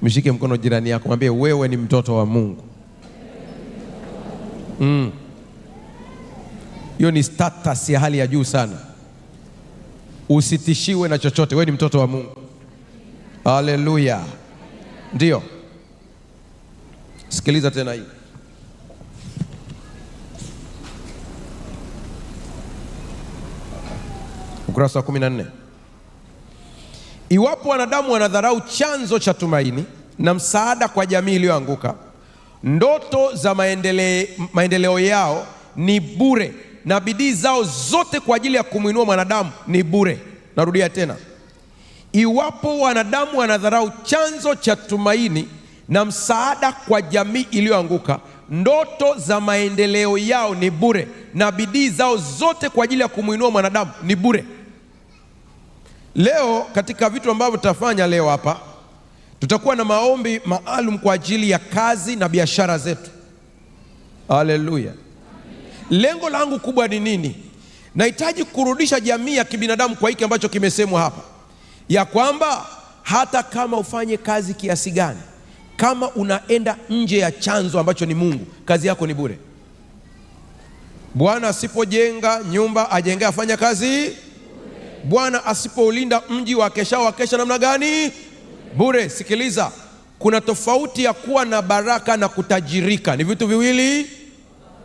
Mshike mkono jirani yako, mwambie wewe ni mtoto wa Mungu. Hiyo ni status ya hali ya juu sana. Usitishiwe na chochote, wewe ni mtoto wa Mungu. Haleluya. Ndio. Sikiliza tena hii. Ukurasa wa 14. Iwapo wanadamu wanadharau chanzo cha tumaini na msaada kwa jamii iliyoanguka, ndoto za maendeleo yao ni bure na bidii zao zote kwa ajili ya kumwinua mwanadamu ni bure. Narudia tena. Iwapo wanadamu wanadharau chanzo cha tumaini na msaada kwa jamii iliyoanguka, ndoto za maendeleo yao ni bure na bidii zao zote kwa ajili ya kumwinua mwanadamu ni bure. Leo katika vitu ambavyo tutafanya leo hapa, tutakuwa na maombi maalum kwa ajili ya kazi na biashara zetu. Haleluya. Lengo langu kubwa ni nini? Nahitaji kurudisha jamii ya kibinadamu kwa hiki ambacho kimesemwa hapa, ya kwamba hata kama ufanye kazi kiasi gani, kama unaenda nje ya chanzo ambacho ni Mungu, kazi yako ni bure. Bwana asipojenga nyumba, ajenge afanya kazi. Bwana asipoulinda mji, wakesha wakesha namna gani? Bure. Sikiliza, kuna tofauti ya kuwa na baraka na kutajirika. Ni vitu viwili.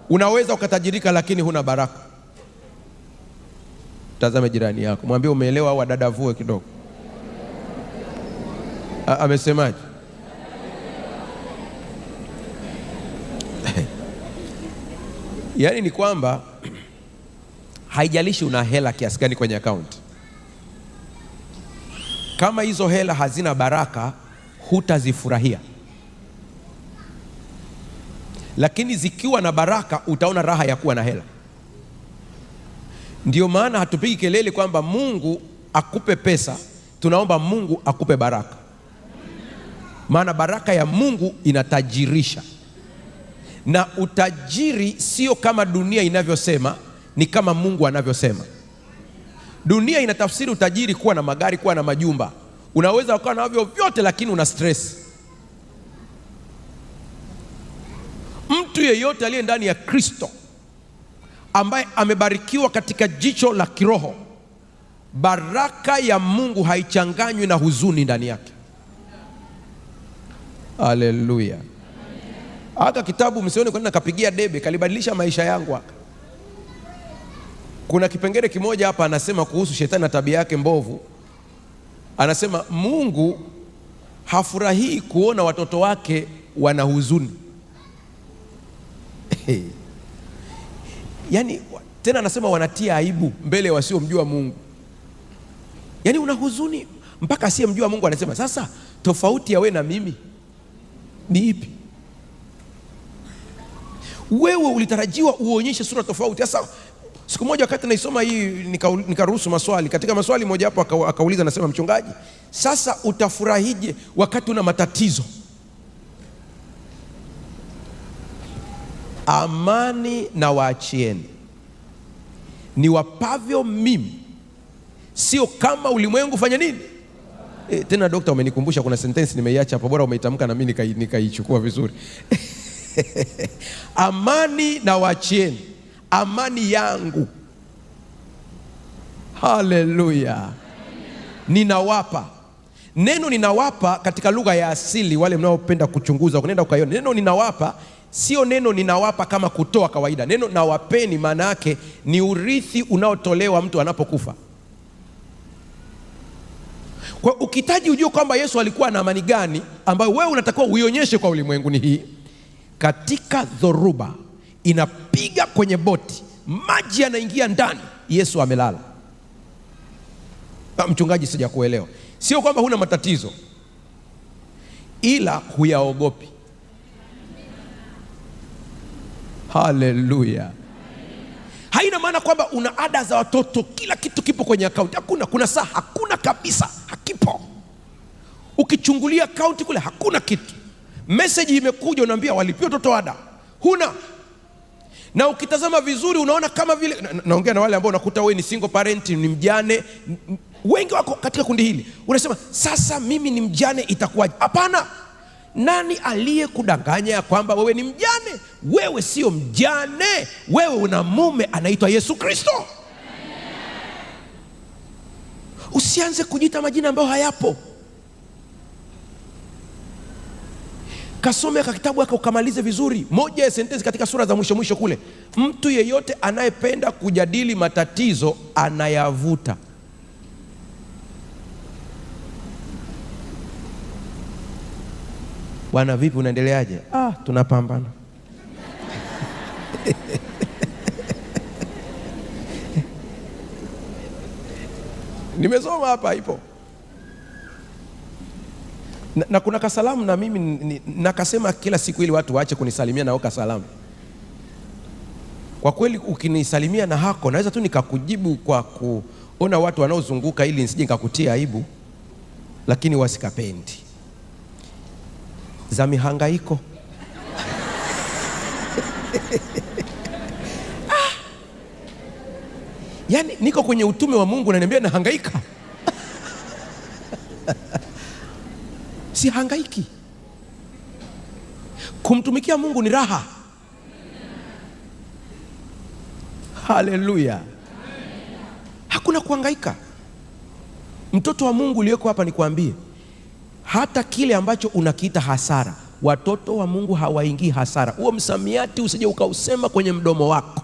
Unaweza ukatajirika lakini huna baraka. Tazame jirani yako, mwambie umeelewa au adadavue kidogo. Amesemaje? Yaani ni kwamba haijalishi una hela kiasi gani kwenye account, kama hizo hela hazina baraka hutazifurahia. Lakini zikiwa na baraka utaona raha ya kuwa na hela. Ndio maana hatupigi kelele kwamba Mungu akupe pesa, tunaomba Mungu akupe baraka. Maana baraka ya Mungu inatajirisha. Na utajiri sio kama dunia inavyosema, ni kama Mungu anavyosema. Dunia inatafsiri utajiri kuwa na magari, kuwa na majumba. Unaweza ukawa navyo vyote lakini una stress. Mtu yeyote aliye ndani ya Kristo ambaye amebarikiwa katika jicho la kiroho, baraka ya Mungu haichanganywi na huzuni ndani yake. Haleluya. Haka kitabu msione kwa nini nakapigia debe, kalibadilisha maisha yangu haka. Kuna kipengele kimoja hapa anasema kuhusu shetani na tabia yake mbovu. Anasema Mungu hafurahii kuona watoto wake wana huzuni. Yaani tena anasema wanatia aibu mbele wasiomjua Mungu. Yaani una huzuni mpaka asiyemjua Mungu anasema sasa tofauti ya we na mimi ni ipi? Wewe ulitarajiwa uonyeshe sura tofauti. Sasa siku moja wakati naisoma hii nikaruhusu maswali. Katika maswali moja hapo akauliza, anasema mchungaji, sasa utafurahije wakati una matatizo? Amani na waachieni, niwapavyo mimi, sio kama ulimwengu fanya nini? Tena dokta umenikumbusha kuna sentensi nimeiacha hapo, bora umeitamka na mimi nikaichukua vizuri. Amani na waachieni, amani yangu, haleluya, ninawapa. Neno ninawapa katika lugha ya asili, wale mnaopenda kuchunguza unaenda ukaiona, neno ninawapa sio neno ninawapa kama kutoa kawaida. Neno nawapeni maana yake ni urithi unaotolewa mtu anapokufa. Kwa ukitaji ujue kwamba Yesu alikuwa na amani gani ambayo wewe unatakiwa uionyeshe kwa ulimwengu ni hii. Katika dhoruba inapiga kwenye boti, maji yanaingia ndani, Yesu amelala. Mchungaji, sijakuelewa. Sio kwamba huna matatizo, ila huyaogopi. Haleluya. Haina maana kwamba una ada za watoto, kila kitu kipo kwenye akaunti. Hakuna, kuna saa hakuna kabisa, hakipo. Ukichungulia akaunti kule hakuna kitu. Message imekuja unaambia walipie watoto ada. Huna. Na ukitazama vizuri unaona kama vile naongea na wale ambao unakuta wewe ni single parent, ni mjane, wengi wako katika kundi hili. Unasema sasa mimi ni mjane itakuwaje? Hapana. Nani aliyekudanganya ya kwamba wewe ni mjane? Wewe sio mjane, wewe una mume anaitwa Yesu Kristo. Usianze kujiita majina ambayo hayapo. Kasome kitabu haka ukamalize vizuri. Moja ya sentensi katika sura za mwisho mwisho kule, mtu yeyote anayependa kujadili matatizo anayavuta. Bwana vipi, unaendeleaje? Ah, tunapambana. Nimesoma hapa ipo. Na kuna kasalamu na mimi nakasema kila siku ili watu waache kunisalimia na kasalamu. Kwa kweli ukinisalimia na hako naweza tu nikakujibu kwa kuona watu wanaozunguka ili nisije nikakutia aibu, lakini wasikapendi. Za mihangaiko. Ah! Yaani niko kwenye utume wa Mungu na niambia nahangaika. Sihangaiki. Kumtumikia Mungu ni raha. Haleluya. Hakuna kuhangaika. Mtoto wa Mungu uliyeko hapa nikwambie, hata kile ambacho unakiita hasara, watoto wa Mungu hawaingii hasara. Huo msamiati usije ukausema kwenye mdomo wako.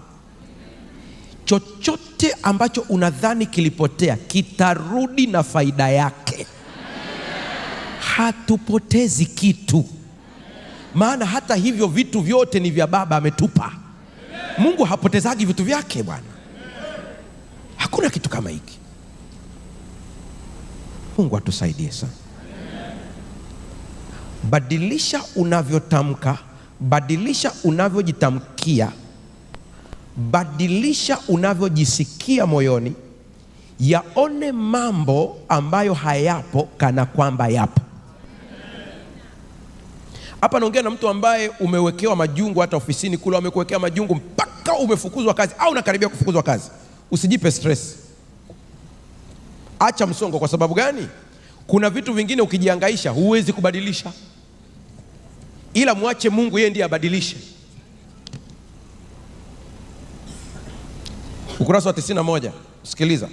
Chochote ambacho unadhani kilipotea kitarudi na faida yake. Hatupotezi kitu, maana hata hivyo vitu vyote ni vya Baba, ametupa. Mungu hapotezagi vitu vyake bwana. Hakuna kitu kama hiki. Mungu atusaidie sana. Badilisha unavyotamka, badilisha unavyojitamkia, badilisha unavyojisikia moyoni. Yaone mambo ambayo hayapo kana kwamba yapo. Hapa naongea na mtu ambaye umewekewa majungu, hata ofisini kule wamekuwekea majungu mpaka umefukuzwa kazi au unakaribia kufukuzwa kazi. Usijipe stress. Acha msongo. Kwa sababu gani? Kuna vitu vingine ukijihangaisha huwezi kubadilisha, ila muache Mungu, yeye ndiye abadilishe. Ukurasa wa 91, sikiliza.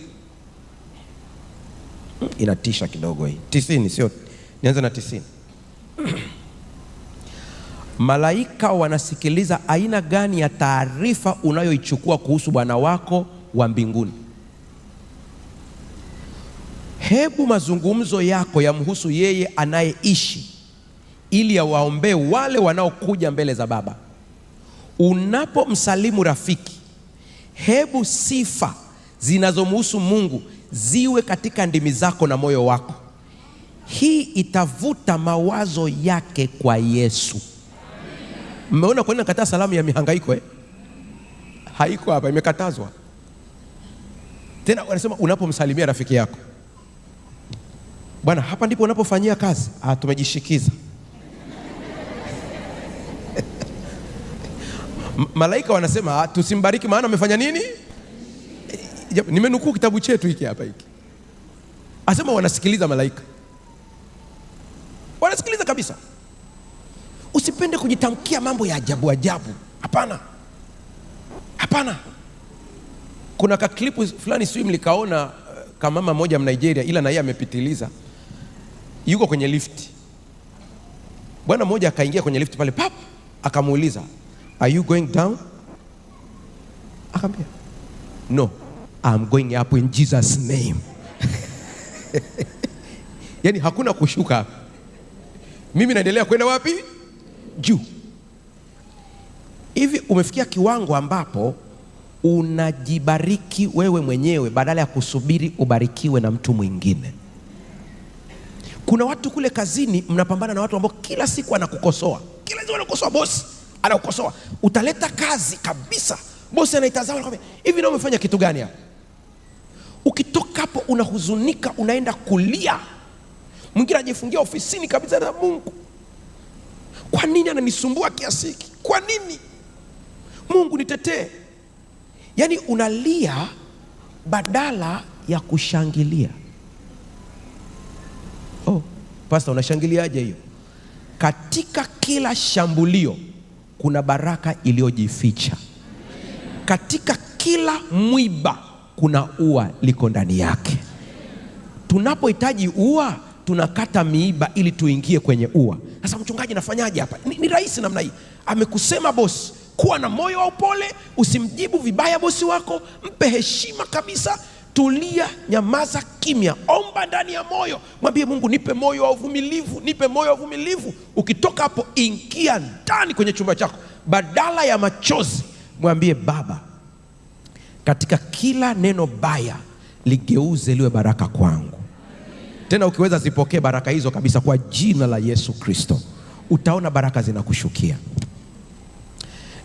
Inatisha kidogo hii. 90 sio, nianze na 90. Malaika wanasikiliza aina gani ya taarifa unayoichukua kuhusu Bwana wako wa mbinguni. Hebu mazungumzo yako yamhusu yeye anayeishi, ili yawaombee wale wanaokuja mbele za Baba. Unapomsalimu rafiki, hebu sifa zinazomhusu Mungu ziwe katika ndimi zako na moyo wako. Hii itavuta mawazo yake kwa Yesu. Mmeona kwa nini nakataa salamu ya mihangaiko eh? Haiko hapa, imekatazwa. Tena wanasema unapomsalimia rafiki yako, bwana, hapa ndipo unapofanyia kazi. Ah, tumejishikiza. Malaika wanasema tusimbariki maana amefanya nini? Nimenukuu kitabu chetu hiki hapa hiki. Asema wanasikiliza malaika. Wanasikiliza kabisa. Usipende kujitamkia mambo ya ajabu ajabu. Hapana. Hapana. Kuna kaklipu fulani sijui mlikaona, kama mama mmoja Mnigeria, ila na yeye amepitiliza. Yuko kwenye lift. Bwana mmoja akaingia kwenye lift pale, pap, akamuuliza, "Are you going down?" Akamwambia, "No, I'm going up in Jesus name." Yaani hakuna kushuka. Mimi naendelea kwenda wapi? Juu. Hivi umefikia kiwango ambapo unajibariki wewe mwenyewe badala ya kusubiri ubarikiwe na mtu mwingine. Kuna watu kule kazini mnapambana na watu ambao kila siku anakukosoa. Kila siku anakukosoa, boss anakukosoa. Utaleta kazi kabisa, bosi anaitazama anakuambia, hivi na umefanya kitu gani hapa? Ukitoka hapo unahuzunika, unaenda kulia. Mwingine anajifungia ofisini kabisa na Mungu, kwa nini ananisumbua kiasi hiki? Kwa nini? Mungu nitetee. Yaani unalia badala ya kushangilia. Oh, pastor unashangiliaje hiyo? Katika kila shambulio kuna baraka iliyojificha. Katika kila mwiba kuna ua liko ndani yake. Tunapohitaji ua, tunakata miiba ili tuingie kwenye ua. Sasa mchungaji, nafanyaje hapa? Ni rahisi namna hii. Amekusema bosi, kuwa na moyo wa upole, usimjibu vibaya bosi wako, mpe heshima kabisa, tulia, nyamaza kimya, omba ndani ya moyo, mwambie Mungu, nipe moyo wa uvumilivu, nipe moyo wa uvumilivu. Ukitoka hapo, ingia ndani kwenye chumba chako, badala ya machozi mwambie Baba, katika kila neno baya ligeuze liwe baraka kwangu. Tena ukiweza zipokee baraka hizo kabisa kwa jina la Yesu Kristo, utaona baraka zinakushukia.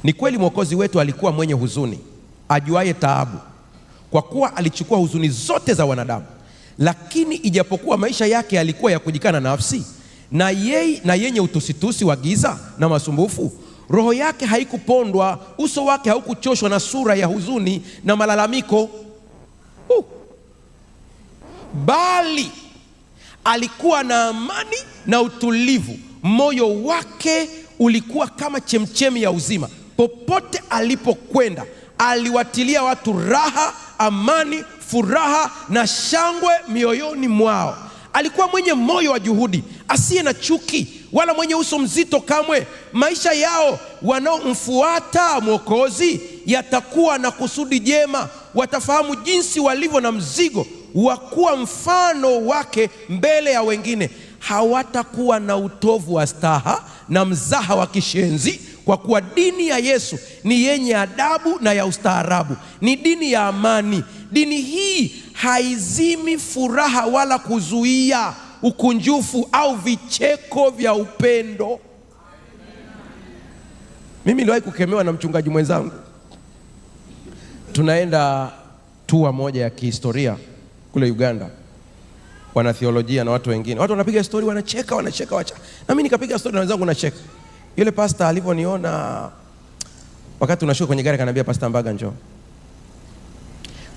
Ni kweli Mwokozi wetu alikuwa mwenye huzuni, ajuaye taabu, kwa kuwa alichukua huzuni zote za wanadamu. Lakini ijapokuwa maisha yake yalikuwa ya kujikana nafsi na yenye utusitusi wa giza na masumbufu, roho yake haikupondwa, uso wake haukuchoshwa na sura ya huzuni na malalamiko. Bali alikuwa na amani na utulivu, moyo wake ulikuwa kama chemchemi ya uzima. Popote alipokwenda aliwatilia watu raha, amani, furaha na shangwe mioyoni mwao. Alikuwa mwenye moyo wa juhudi, asiye na chuki wala mwenye uso mzito kamwe. Maisha yao wanaomfuata Mwokozi yatakuwa na kusudi jema, watafahamu jinsi walivyo na mzigo wa kuwa mfano wake mbele ya wengine. Hawatakuwa na utovu wa staha na mzaha wa kishenzi, kwa kuwa dini ya Yesu ni yenye adabu na ya ustaarabu, ni dini ya amani. Dini hii haizimi furaha wala kuzuia ukunjufu au vicheko vya upendo. Mimi niliwahi kukemewa na mchungaji mwenzangu. Tunaenda tour moja ya kihistoria kule Uganda, wanatheolojia na watu wengine, watu wanapiga story, wanacheka, wanacheka, wacha. Na mimi nikapiga story na wenzangu nacheka. Yule pastor alivyoniona wakati tunashuka kwenye gari, akaniambia, Pastor Mbaga, njoo.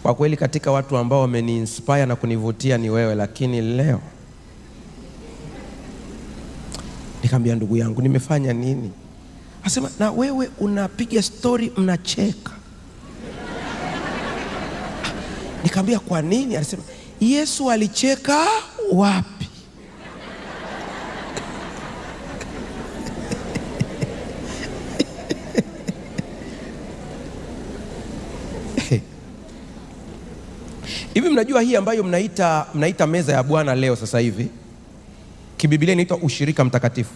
Kwa kweli katika watu ambao wameni-inspire na kunivutia ni wewe, lakini leo. Nikamwambia, ndugu yangu, nimefanya nini? Asema, na wewe unapiga story mnacheka. Nikamwambia, kwa nini? Alisema, Yesu alicheka wapi? Hivi mnajua hii ambayo mnaita meza ya Bwana leo sasa hivi, kibiblia inaitwa ushirika mtakatifu.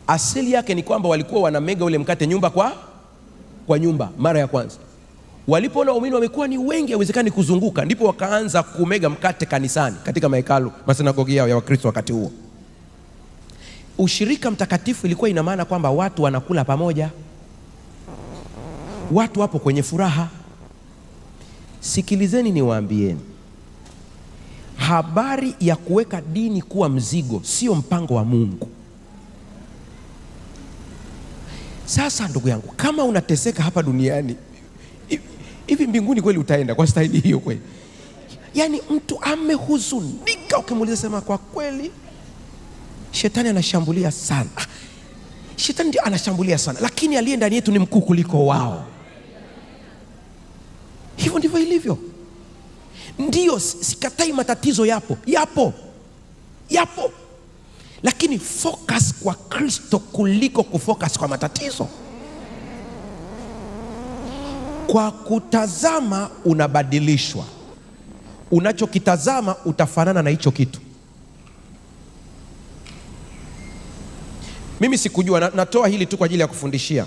Asili yake ni kwamba walikuwa wanamega ule mkate nyumba kwa nyumba mara ya kwanza. Walipoona waumini wamekuwa ni wengi, haiwezekani kuzunguka, ndipo wakaanza kumega mkate kanisani, katika mahekalu, masinagogi yao ya Wakristo wakati huo. Ushirika mtakatifu ilikuwa ina maana kwamba watu wanakula pamoja, watu wapo kwenye furaha. Sikilizeni niwaambieni, habari ya kuweka dini kuwa mzigo sio mpango wa Mungu. Sasa ndugu yangu, kama unateseka hapa duniani, hivi mbinguni kweli utaenda kwa staili hiyo kweli? Yaani mtu amehuzunika, ukimuuliza sema kwa kweli shetani anashambulia sana. Shetani ndio anashambulia sana, lakini aliye ndani yetu ni mkuu kuliko wao. Hivyo ndivyo ilivyo. Ndiyo, sikatai matatizo yapo, yapo, yapo, lakini focus kwa Kristo kuliko kufocus kwa matatizo. Kwa kutazama unabadilishwa. Unachokitazama utafanana na hicho kitu. Mimi sikujua, natoa hili tu kwa ajili ya kufundishia,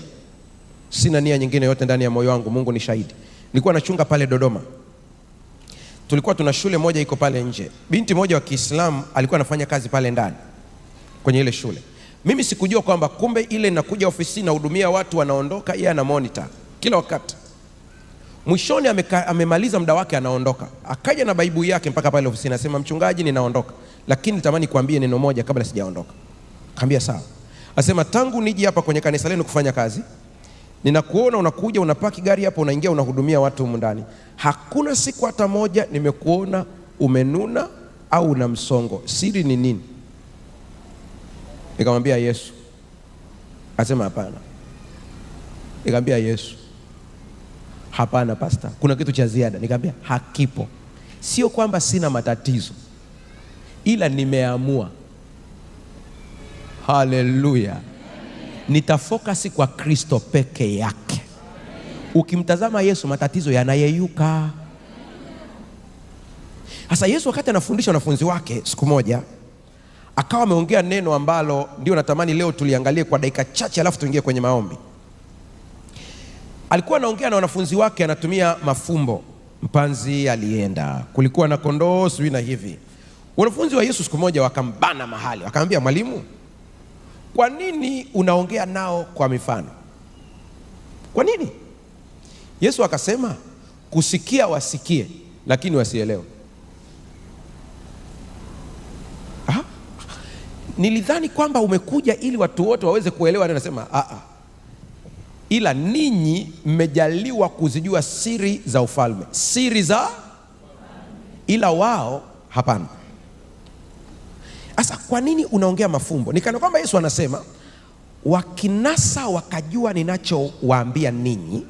sina nia nyingine yote ndani ya moyo wangu, Mungu ni shahidi. Nilikuwa nachunga pale Dodoma, tulikuwa tuna shule moja iko pale nje. Binti moja wa Kiislamu alikuwa anafanya kazi pale ndani kwenye ile shule. Mimi sikujua kwamba kumbe ile nakuja ofisini nahudumia watu wanaondoka, yeye ana monitor kila wakati. Mwishoni amemaliza muda wake anaondoka. Akaja na baibu yake mpaka pale ofisini, anasema mchungaji, ninaondoka, lakini natamani kuambie neno moja kabla sijaondoka. Kaambia sawa. Anasema tangu niji hapa kwenye kanisa lenu kufanya kazi, ninakuona unakuja unapaki gari hapo, unaingia unahudumia watu humu ndani. Hakuna siku hata moja nimekuona umenuna au una msongo. Siri ni nini? Nikamwambia Yesu. Akasema hapana. Nikamwambia Yesu. Hapana pastor, kuna kitu cha ziada. Nikamwambia hakipo. Sio kwamba sina matatizo, ila nimeamua. Haleluya. Nitafocus kwa Kristo peke yake. Ukimtazama Yesu matatizo yanayeyuka. Sasa Yesu wakati anafundisha wanafunzi wake siku moja akawa ameongea neno ambalo ndio natamani leo tuliangalie kwa dakika chache, alafu tuingie kwenye maombi. Alikuwa anaongea na wanafunzi wake, anatumia mafumbo. Mpanzi alienda, kulikuwa na kondoo sijui na hivi. Wanafunzi wa Yesu siku moja wakambana mahali, wakamwambia mwalimu, kwa nini unaongea nao kwa mifano? Kwa nini? Yesu akasema kusikia wasikie, lakini wasielewe. Nilidhani kwamba umekuja ili watu wote waweze kuelewa. Anasema ila ninyi mmejaliwa kuzijua siri za ufalme, siri za, ila wao hapana. Sasa kwa nini unaongea mafumbo? Nikana kwamba Yesu anasema wakinasa wakajua ninachowaambia ninyi,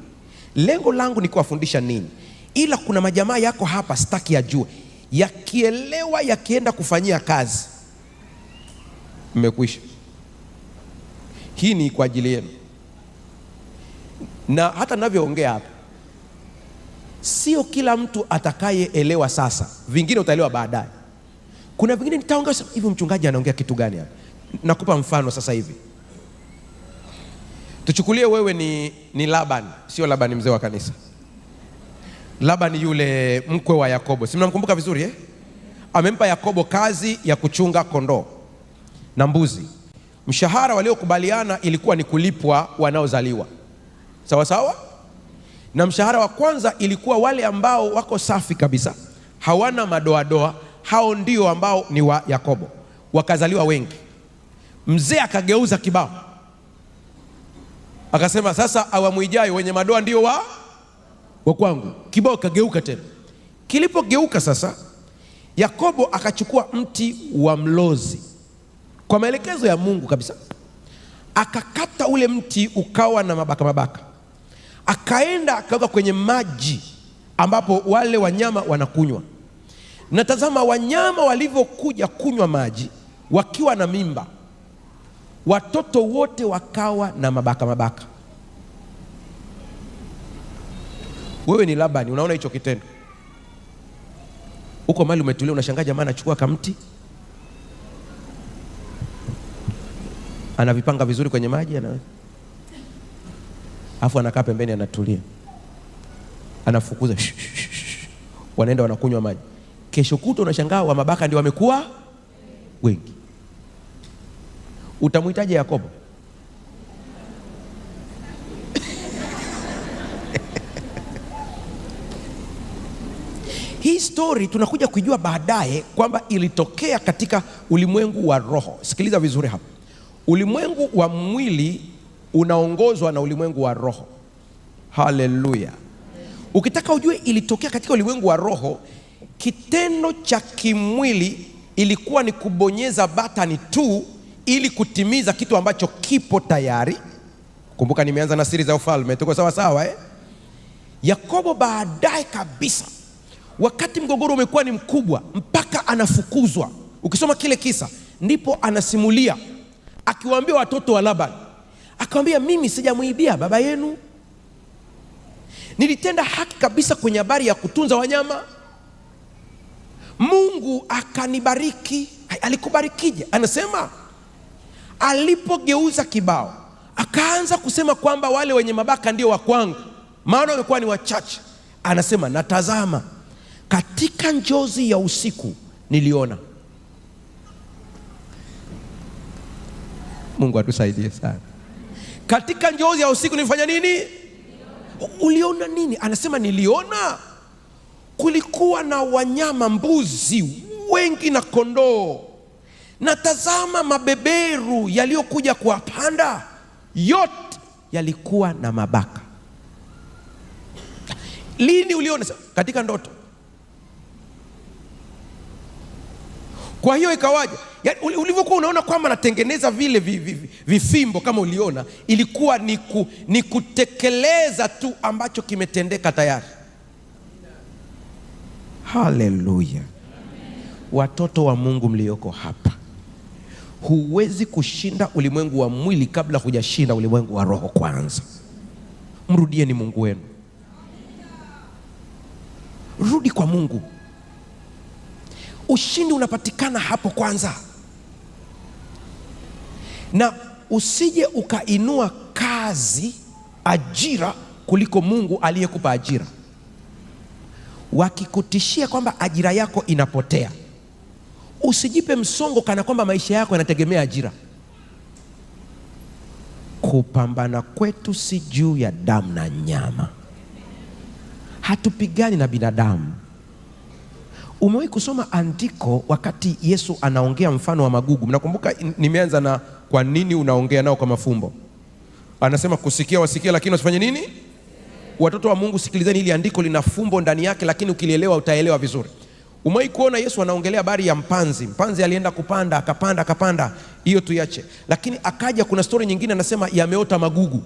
lengo langu ni kuwafundisha ninyi, ila kuna majamaa yako hapa sitaki yajue, yakielewa yakienda kufanyia kazi mmekwisha. Hii ni kwa ajili yenu. Na hata ninavyoongea hapa sio kila mtu atakayeelewa sasa, vingine utaelewa baadaye. Kuna vingine nitaongea hivi, mchungaji anaongea kitu gani hapa? Nakupa mfano sasa hivi. Tuchukulie wewe ni Laban, sio Laban mzee wa kanisa. Laban yule mkwe wa Yakobo. Si mnamkumbuka vizuri eh? Amempa Yakobo kazi ya kuchunga kondoo na mbuzi. Mshahara waliokubaliana ilikuwa ni kulipwa wanaozaliwa. Sawa sawa? Na mshahara wa kwanza ilikuwa wale ambao wako safi kabisa, hawana madoadoa, hao ndio ambao ni wa Yakobo. Wakazaliwa wengi. Mzee akageuza kibao, akasema sasa awamu ijayo wenye madoa ndio wa kwangu. Kibao kageuka tena. Kilipogeuka sasa, Yakobo akachukua mti wa mlozi kwa maelekezo ya Mungu kabisa, akakata ule mti ukawa na mabaka mabaka, akaenda akaweka kwenye maji ambapo wale wanyama wanakunywa. Na tazama, wanyama walivyokuja kunywa maji wakiwa na mimba, watoto wote wakawa na mabaka mabaka. Wewe ni Labani, unaona hicho kitendo uko mali umetulia, unashangaa jamaa anachukua kamti anavipanga vizuri kwenye maji, alafu anakaa pembeni anatulia, anafukuza, wanaenda wanakunywa maji. Kesho kutwa unashangaa wa mabaka ndio wamekuwa wengi. Utamuitaje Yakobo? Hii story tunakuja kujua baadaye kwamba ilitokea katika ulimwengu wa roho. Sikiliza vizuri hapa. Ulimwengu wa mwili unaongozwa na ulimwengu wa roho. Haleluya. Ukitaka ujue ilitokea katika ulimwengu wa roho, kitendo cha kimwili ilikuwa ni kubonyeza batani tu ili kutimiza kitu ambacho kipo tayari. Kumbuka nimeanza na siri za ufalme, tuko sawa sawa eh? Yakobo baadaye kabisa, wakati mgogoro umekuwa ni mkubwa mpaka anafukuzwa, ukisoma kile kisa ndipo anasimulia akiwaambia watoto wa Laban, akamwambia mimi sijamuibia baba yenu, nilitenda haki kabisa kwenye habari ya kutunza wanyama, Mungu akanibariki. Alikubarikije? Anasema alipogeuza kibao akaanza kusema kwamba wale wenye mabaka ndio wa kwangu, maana wamekuwa ni wachache. Anasema natazama katika njozi ya usiku niliona. Mungu atusaidie sana. Katika njozi ya usiku nilifanya nini? Uliona nini? Anasema niliona kulikuwa na wanyama mbuzi wengi na kondoo, na tazama mabeberu yaliyokuja kuwapanda yote yalikuwa na mabaka. Lini uliona? Katika ndoto. Kwa hiyo ikawaje? Yaani ulivyokuwa unaona kwamba natengeneza vile vifimbo kama uliona, ilikuwa ni kutekeleza tu ambacho kimetendeka tayari. Haleluya. Watoto wa Mungu mlioko hapa, huwezi kushinda ulimwengu wa mwili kabla hujashinda ulimwengu wa roho kwanza. Mrudieni Mungu wenu. Rudi kwa Mungu. Ushindi unapatikana hapo kwanza. Na usije ukainua kazi, ajira kuliko Mungu aliyekupa ajira. Wakikutishia kwamba ajira yako inapotea, usijipe msongo kana kwamba maisha yako yanategemea ajira. Kupambana kwetu si juu ya damu na nyama. Hatupigani na binadamu. Umewahi kusoma andiko wakati Yesu anaongea mfano wa magugu? Mnakumbuka nimeanza na kwa nini unaongea nao kwa mafumbo? Anasema kusikia wasikia lakini wasifanye nini? Watoto wa Mungu sikilizeni, hili andiko lina fumbo ndani yake, lakini ukilielewa utaelewa vizuri. Umewahi kuona Yesu anaongelea habari ya mpanzi? Mpanzi alienda kupanda, akapanda, akapanda. Hiyo tuiache. Lakini akaja, kuna story nyingine anasema yameota magugu.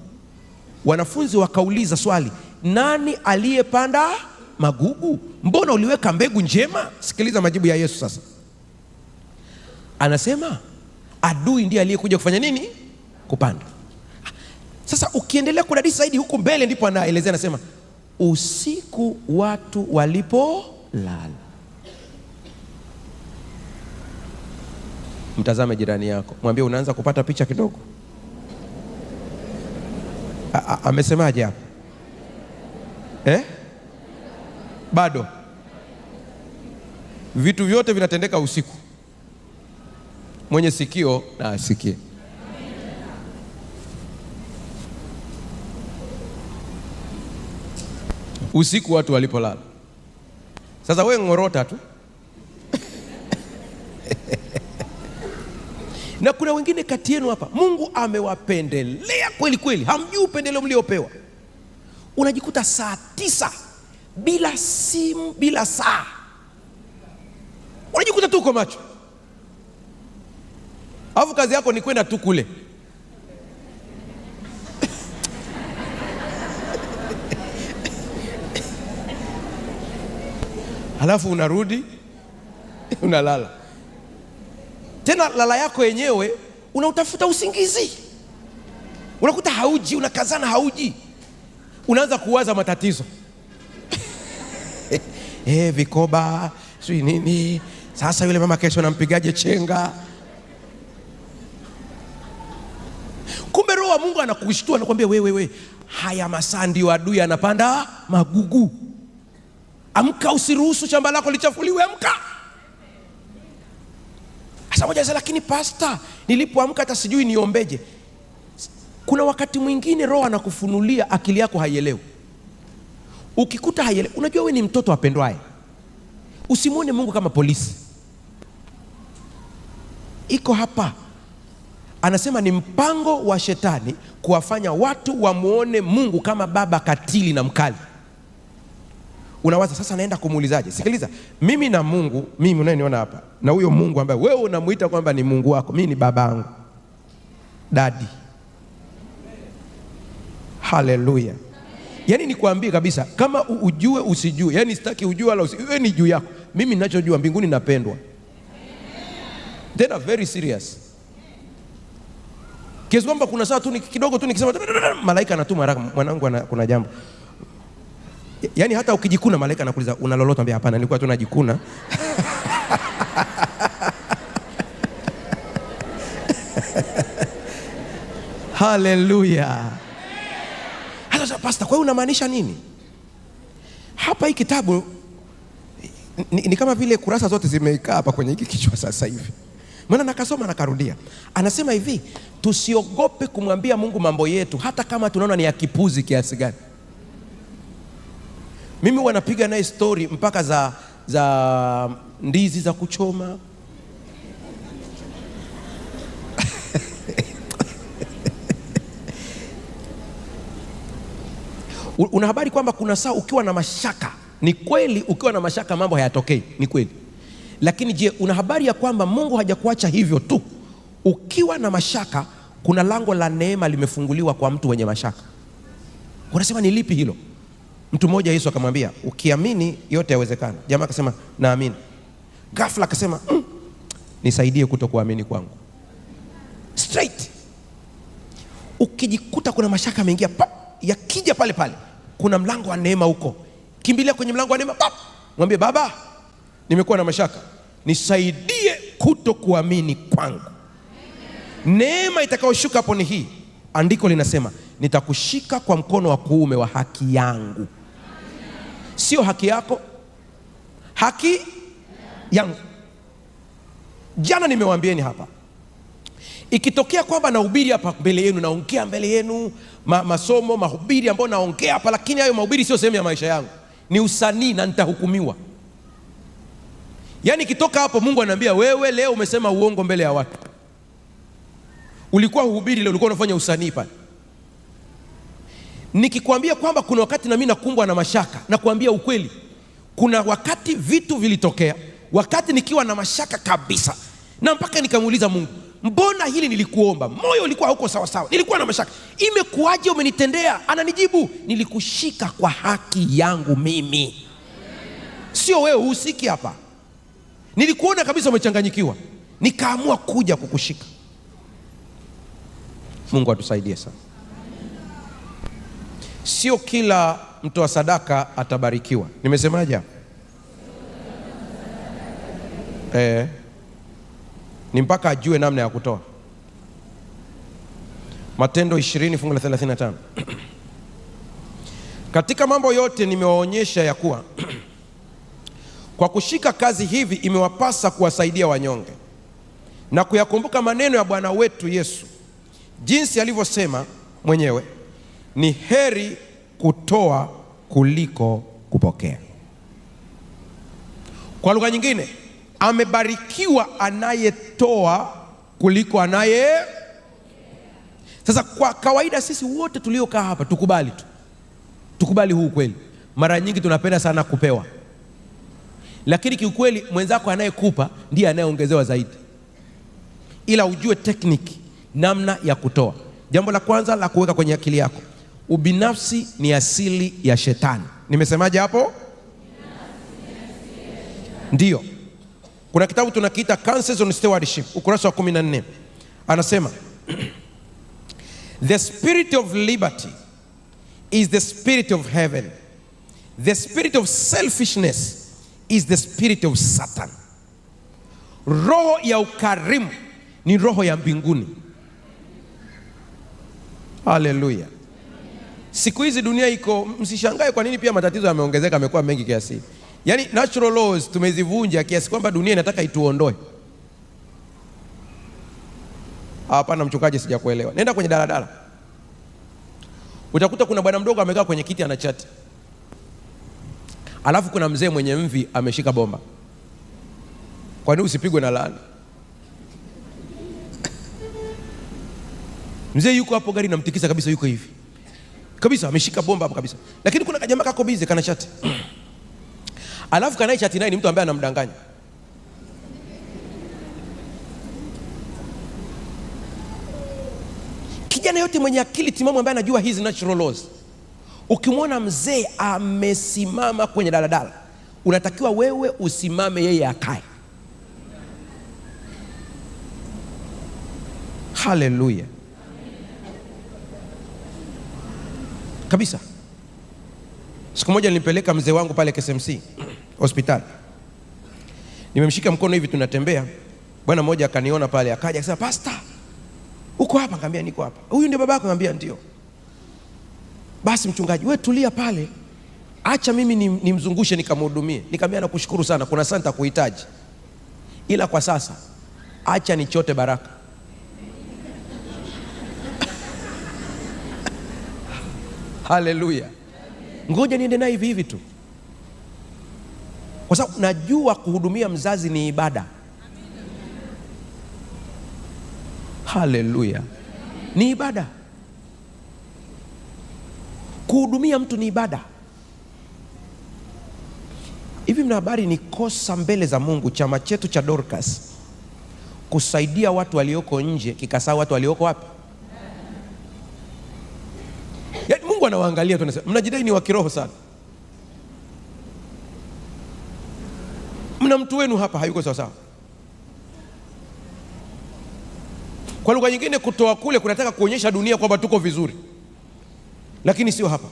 Wanafunzi wakauliza swali, nani aliyepanda magugu? Mbona uliweka mbegu njema? Sikiliza majibu ya Yesu sasa. Anasema adui ndiye aliyekuja kufanya nini? Kupanda. Sasa ukiendelea kudadisi zaidi huku mbele ndipo anaelezea, anasema usiku watu walipolala. Mtazame jirani yako, mwambie unaanza kupata picha kidogo. Amesemaje hapo? Bado vitu vyote vinatendeka usiku. Mwenye sikio na asikie. Usiku watu walipolala. Sasa we ngorota tu. Na kuna wengine kati yenu hapa Mungu amewapendelea kweli kweli, hamjui upendeleo mliopewa. Unajikuta saa 9 bila simu, bila saa, unajikuta tu uko macho, alafu kazi yako ni kwenda tu kule. Halafu unarudi unalala tena. Lala yako yenyewe unautafuta usingizi, unakuta hauji, unakazana hauji, unaanza kuwaza matatizo. Vikoba sijui nini, sasa yule mama kesho nampigaje chenga. Kumbe Roho wa Mungu anakushtua, anakuambia wewe, haya masaa ndio adui anapanda magugu. Amka, usiruhusu shamba lako lichafuliwe, amka. Sasa moja sasa, lakini pastor, nilipoamka hata sijui niombeje. Kuna wakati mwingine Roho anakufunulia, akili yako haielewi. Ukikuta haielewi, unajua wewe ni mtoto apendwaye. Usimuone Mungu kama polisi. Iko hapa. Anasema ni mpango wa shetani kuwafanya watu wamuone Mungu kama baba katili na mkali. Unawaza sasa naenda kumuulizaje? Sikiliza, mimi na Mungu, mimi unayeniona hapa, na huyo Mungu ambaye wewe unamuita kwamba ni Mungu wako, mimi ni babangu. Daddy. Haleluya. Yaani nikwambie kabisa, kama ujue usijue, yaani sitaki ujue wala usijue, ni juu yako. Mimi ninachojua mbinguni napendwa. Tena very serious. Kiasi kwamba kuna saa tu kidogo tu nikisema malaika anatuma haraka, mwanangu kuna jambo. Yaani hata ukijikuna malaika anakuuliza una lolote? Ambia hapana, nilikuwa tu najikuna. Haleluya. Sasa pastor, kwa hiyo unamaanisha nini? Hapa hii kitabu ni kama vile kurasa zote zimeikaa hapa kwenye hiki kichwa sasa hivi. Maana nakasoma nakarudia. Anasema hivi, tusiogope kumwambia Mungu mambo yetu hata kama tunaona ni ya kipuzi kiasi gani. Mimi huwa napiga naye story mpaka za ndizi za kuchoma. Una habari kwamba kuna saa ukiwa na mashaka, ni kweli ukiwa na mashaka mambo hayatokei, ni kweli. Lakini je, una habari ya kwamba Mungu hajakuacha hivyo tu? Ukiwa na mashaka, kuna lango la neema limefunguliwa kwa mtu mwenye mashaka. Unasema ni lipi hilo? Mtu mmoja Yesu akamwambia, ukiamini yote yawezekana. Jamaa akasema naamini. Ghafla akasema nisaidie kutokuamini kwangu. Straight. Ukijikuta kuna mashaka ameingia, pap, yakija pale pale, kuna mlango wa neema huko. Kimbilia kwenye mlango wa neema, pap, mwambie Baba, nimekuwa na mashaka, nisaidie kutokuamini kwangu. Neema itakayoshuka hapo ni hii. Andiko linasema nitakushika kwa mkono wa kuume wa haki yangu. Sio haki yako, haki yangu. Jana nimewaambieni hapa, ikitokea kwamba nahubiri hapa mbele yenu, naongea mbele yenu masomo, mahubiri ambayo naongea hapa, lakini hayo mahubiri sio sehemu ya maisha yangu, ni usanii na nitahukumiwa. Yaani ikitoka hapo Mungu ananiambia wewe leo umesema uongo mbele ya watu. Ulikuwa huhubiri leo, ulikuwa unafanya usanii pale. Nikikwambia kwamba kuna wakati na mimi nakumbwa na mashaka, nakwambia ukweli. Kuna wakati vitu vilitokea, wakati nikiwa na mashaka kabisa, na mpaka nikamuuliza Mungu, mbona hili nilikuomba? Moyo ulikuwa hauko sawa sawa, nilikuwa na mashaka, imekuwaje umenitendea? Ananijibu, nilikushika kwa haki yangu mimi, sio wewe, uhusiki hapa. Nilikuona kabisa umechanganyikiwa, nikaamua kuja kukushika. Mungu atusaidie sana. Sio kila mtoa sadaka atabarikiwa. Nimesemaje hapo? Ni mpaka ajue namna ya kutoa. Matendo 20 fungu la 35. Katika mambo yote nimewaonyesha ya kuwa kwa kushika kazi hivi imewapasa kuwasaidia wanyonge na kuyakumbuka maneno ya Bwana wetu Yesu, jinsi alivyosema mwenyewe, ni heri kutoa kuliko kupokea. Kwa lugha nyingine, amebarikiwa anayetoa kuliko anaye. Sasa kwa kawaida sisi wote tuliokaa hapa tukubali tu, tukubali huu kweli. Mara nyingi tunapenda sana kupewa, lakini kiukweli mwenzako anayekupa ndiye anayeongezewa zaidi. Ila ujue tekniki namna ya kutoa. Jambo la kwanza la kuweka kwenye akili yako, ubinafsi ni asili ya shetani. Nimesemaje hapo? Ndio. Kuna kitabu tunakiita Counsels on Stewardship, ukurasa wa 14. Anasema the spirit of liberty is the spirit of heaven. The spirit of selfishness is the spirit of Satan. Roho ya ukarimu ni roho ya mbinguni. Haleluya. Siku hizi dunia iko, msishangae kwa nini pia matatizo yameongezeka, yamekuwa mengi kiasi. Yaani natural laws tumezivunja kiasi kwamba dunia inataka ituondoe. Hapana mchungaji, sijakuelewa. Nenda kwenye daladala, utakuta kuna bwana mdogo amekaa kwenye kiti anachati, alafu kuna mzee mwenye mvi ameshika bomba. Kwa nini usipigwe na laana? Mzee yuko hapo, gari inamtikisa kabisa, yuko hivi kabisa, ameshika bomba hapo kabisa, lakini kuna kajamaa kako busy kana chati. Alafu kanaye chati naye ni mtu ambaye anamdanganya. Kijana yote mwenye akili timamu ambaye anajua hizi natural laws, ukimwona mzee amesimama kwenye daladala, unatakiwa wewe usimame, yeye akae. Haleluya kabisa. Siku moja nilimpeleka mzee wangu pale KSMC hospitali, nimemshika mkono hivi tunatembea, bwana mmoja akaniona pale, akaja akasema, Pastor, uko hapa? Nikamwambia niko hapa. Huyu ndio babako? Nikamwambia ndio. Basi mchungaji, wewe tulia pale, acha mimi nimzungushe nikamhudumie. Nikamwambia nakushukuru sana, kuna saa nitakuhitaji, ila kwa sasa acha nichote baraka. Haleluya. Ngoja niende naye hivi hivi tu, kwa sababu najua kuhudumia mzazi ni ibada. Haleluya, ni ibada. Kuhudumia mtu ni ibada. Hivi Hivi mna habari ni kosa mbele za Mungu chama chetu cha Dorcas kusaidia watu walioko nje kikasahau watu walioko wapi? Yaani Mungu anawaangalia tu, anasema mnajidai ni wa kiroho sana. Mna mtu wenu hapa hayuko sawa sawa. Kwa lugha nyingine, kutoa kule kunataka kuonyesha dunia kwamba tuko vizuri, lakini sio hapa.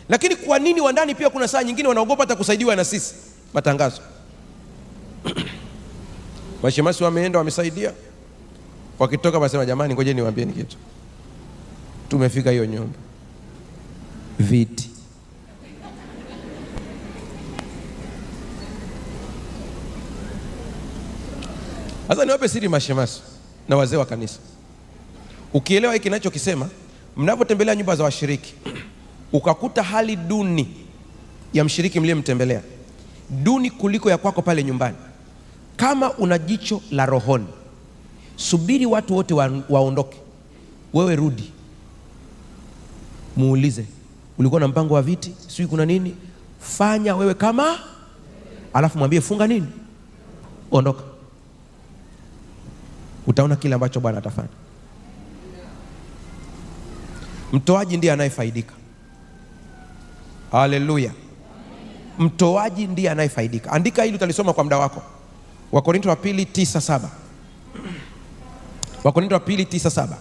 Lakini kwa nini wa ndani pia kuna saa nyingine wanaogopa hata kusaidiwa na sisi? Matangazo. Mashemasi wameenda wamesaidia, wakitoka wasema jamani, ngoje niwaambieni kitu, tumefika hiyo nyumba, viti. Sasa niwape siri mashemasi na wazee wa kanisa. Ukielewa hiki ninachokisema, mnapotembelea nyumba za washiriki ukakuta hali duni ya mshiriki mliyemtembelea duni kuliko ya kwako pale nyumbani, kama una jicho la rohoni, subiri watu wote waondoke, wewe rudi muulize, ulikuwa na mpango wa viti, sijui kuna nini, fanya wewe kama, alafu mwambie funga nini, ondoka. Utaona kile ambacho Bwana atafanya. Mtoaji ndiye anayefaidika. Haleluya. Mtoaji ndiye anayefaidika. Andika hili, utalisoma kwa muda wako. Wakorinto wa pili 9:7. Wakorinto wa pili 9:7.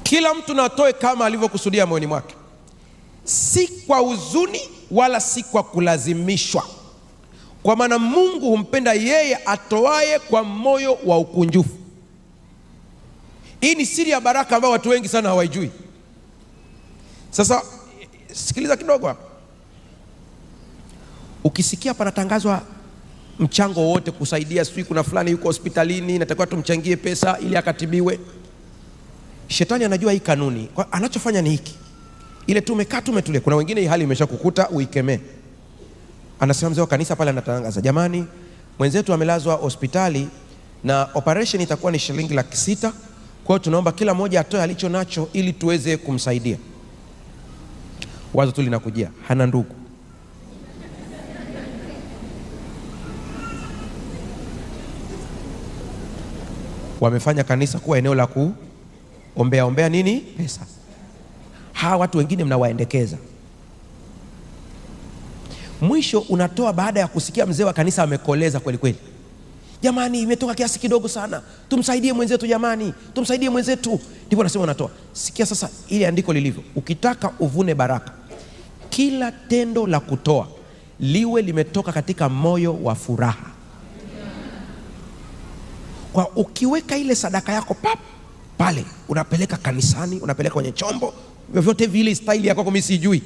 Kila mtu na atoe kama alivyokusudia moyoni mwake, si kwa huzuni wala si kwa kulazimishwa, kwa maana Mungu humpenda yeye atoaye kwa moyo wa ukunjufu. Hii ni siri ya baraka ambayo watu wengi sana hawaijui. Sasa sikiliza kidogo hapa. Ukisikia panatangazwa mchango wote kusaidia, sijui kuna fulani yuko hospitalini, natakiwa tumchangie pesa ili akatibiwe, shetani anajua hii kanuni. Kwa anachofanya ni hiki, ile tumekaa tumetulia. Kuna wengine hii hali imeshakukuta, uikemee. Anasema mzee wa kanisa pale anatangaza, jamani, mwenzetu amelazwa hospitali na operation itakuwa ni shilingi 600,000. Kwa hiyo tunaomba kila mmoja atoe alicho nacho ili tuweze kumsaidia. Wazo tu linakujia, hana ndugu. Wamefanya kanisa kuwa eneo la kuombea ombea nini? Pesa. Hawa watu wengine mnawaendekeza. Mwisho unatoa baada ya kusikia mzee wa kanisa amekoleza kweli kweli. Jamani, imetoka kiasi kidogo sana, tumsaidie mwenzetu jamani, tumsaidie mwenzetu. Ndipo nasema unatoa. Sikia sasa ile andiko lilivyo. Ukitaka uvune baraka, kila tendo la kutoa liwe limetoka katika moyo wa furaha. Kwa ukiweka ile sadaka yako pap pale, unapeleka kanisani, unapeleka kwenye chombo, vyovyote vile, style yako mimi sijui.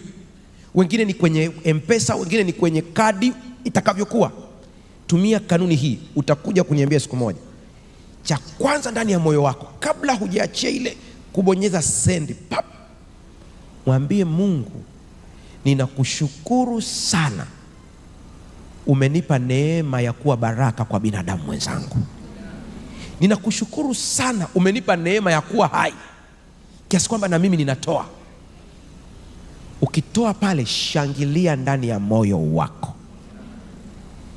Wengine ni kwenye M-Pesa, wengine ni kwenye kadi, itakavyokuwa. Tumia kanuni hii, utakuja kuniambia siku moja. Cha kwanza ndani ya moyo wako, kabla hujaachia ile kubonyeza send, pap, mwambie Mungu, ninakushukuru sana, umenipa neema ya kuwa baraka kwa binadamu mwenzangu. Ninakushukuru sana, umenipa neema ya kuwa hai kiasi kwamba na mimi ninatoa. Ukitoa pale, shangilia ndani ya moyo wako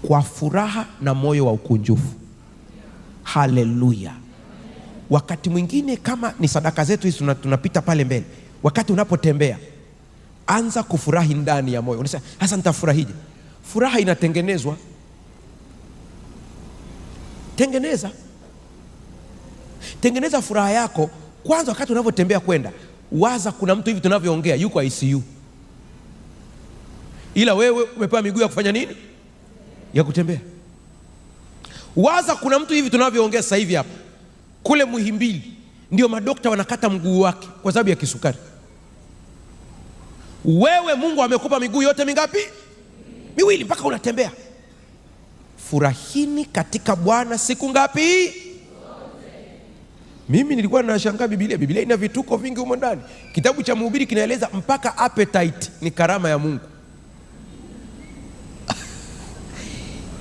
kwa furaha na moyo wa ukunjufu. Haleluya. Wakati mwingine kama ni sadaka zetu hizi tunapita pale mbele, wakati unapotembea anza kufurahi ndani ya moyo. Unasema sasa nitafurahije? Furaha inatengenezwa. Tengeneza. Tengeneza furaha yako kwanza. Wakati unapotembea kwenda, waza kuna mtu hivi tunavyoongea yuko ICU, ila wewe umepewa miguu ya kufanya nini? Ya kutembea. Waza kuna mtu hivi tunavyoongea sasa hivi hapa kule Muhimbili, ndio madokta wanakata mguu wake kwa sababu ya kisukari. Wewe Mungu amekupa miguu yote mingapi? Miwili, mpaka unatembea. Furahini katika Bwana siku ngapi? Mimi nilikuwa nashangaa Biblia. Biblia ina vituko vingi humo ndani. Kitabu cha Mhubiri kinaeleza mpaka appetite ni karama ya Mungu.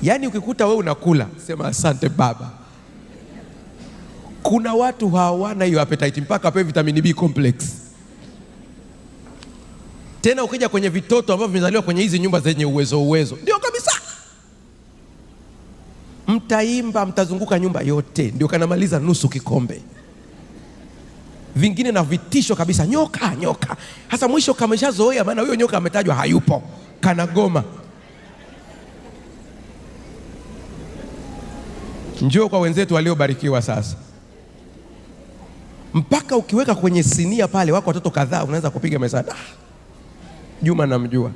Yaani ukikuta wewe unakula, sema asante Baba. Kuna watu hawana hiyo appetite mpaka apewe vitamin B complex. Tena ukija kwenye vitoto ambavyo vimezaliwa kwenye hizi nyumba zenye uwezo uwezo, ndio kabisa mtaimba, mtazunguka nyumba yote, ndio kanamaliza nusu kikombe. Vingine na vitisho kabisa, nyoka nyoka. Hasa mwisho kameshazoea, maana huyo nyoka ametajwa hayupo, kanagoma. Njoo kwa wenzetu waliobarikiwa sasa. Mpaka ukiweka kwenye sinia pale, wako watoto kadhaa, unaweza kupiga meza. Juma namjua.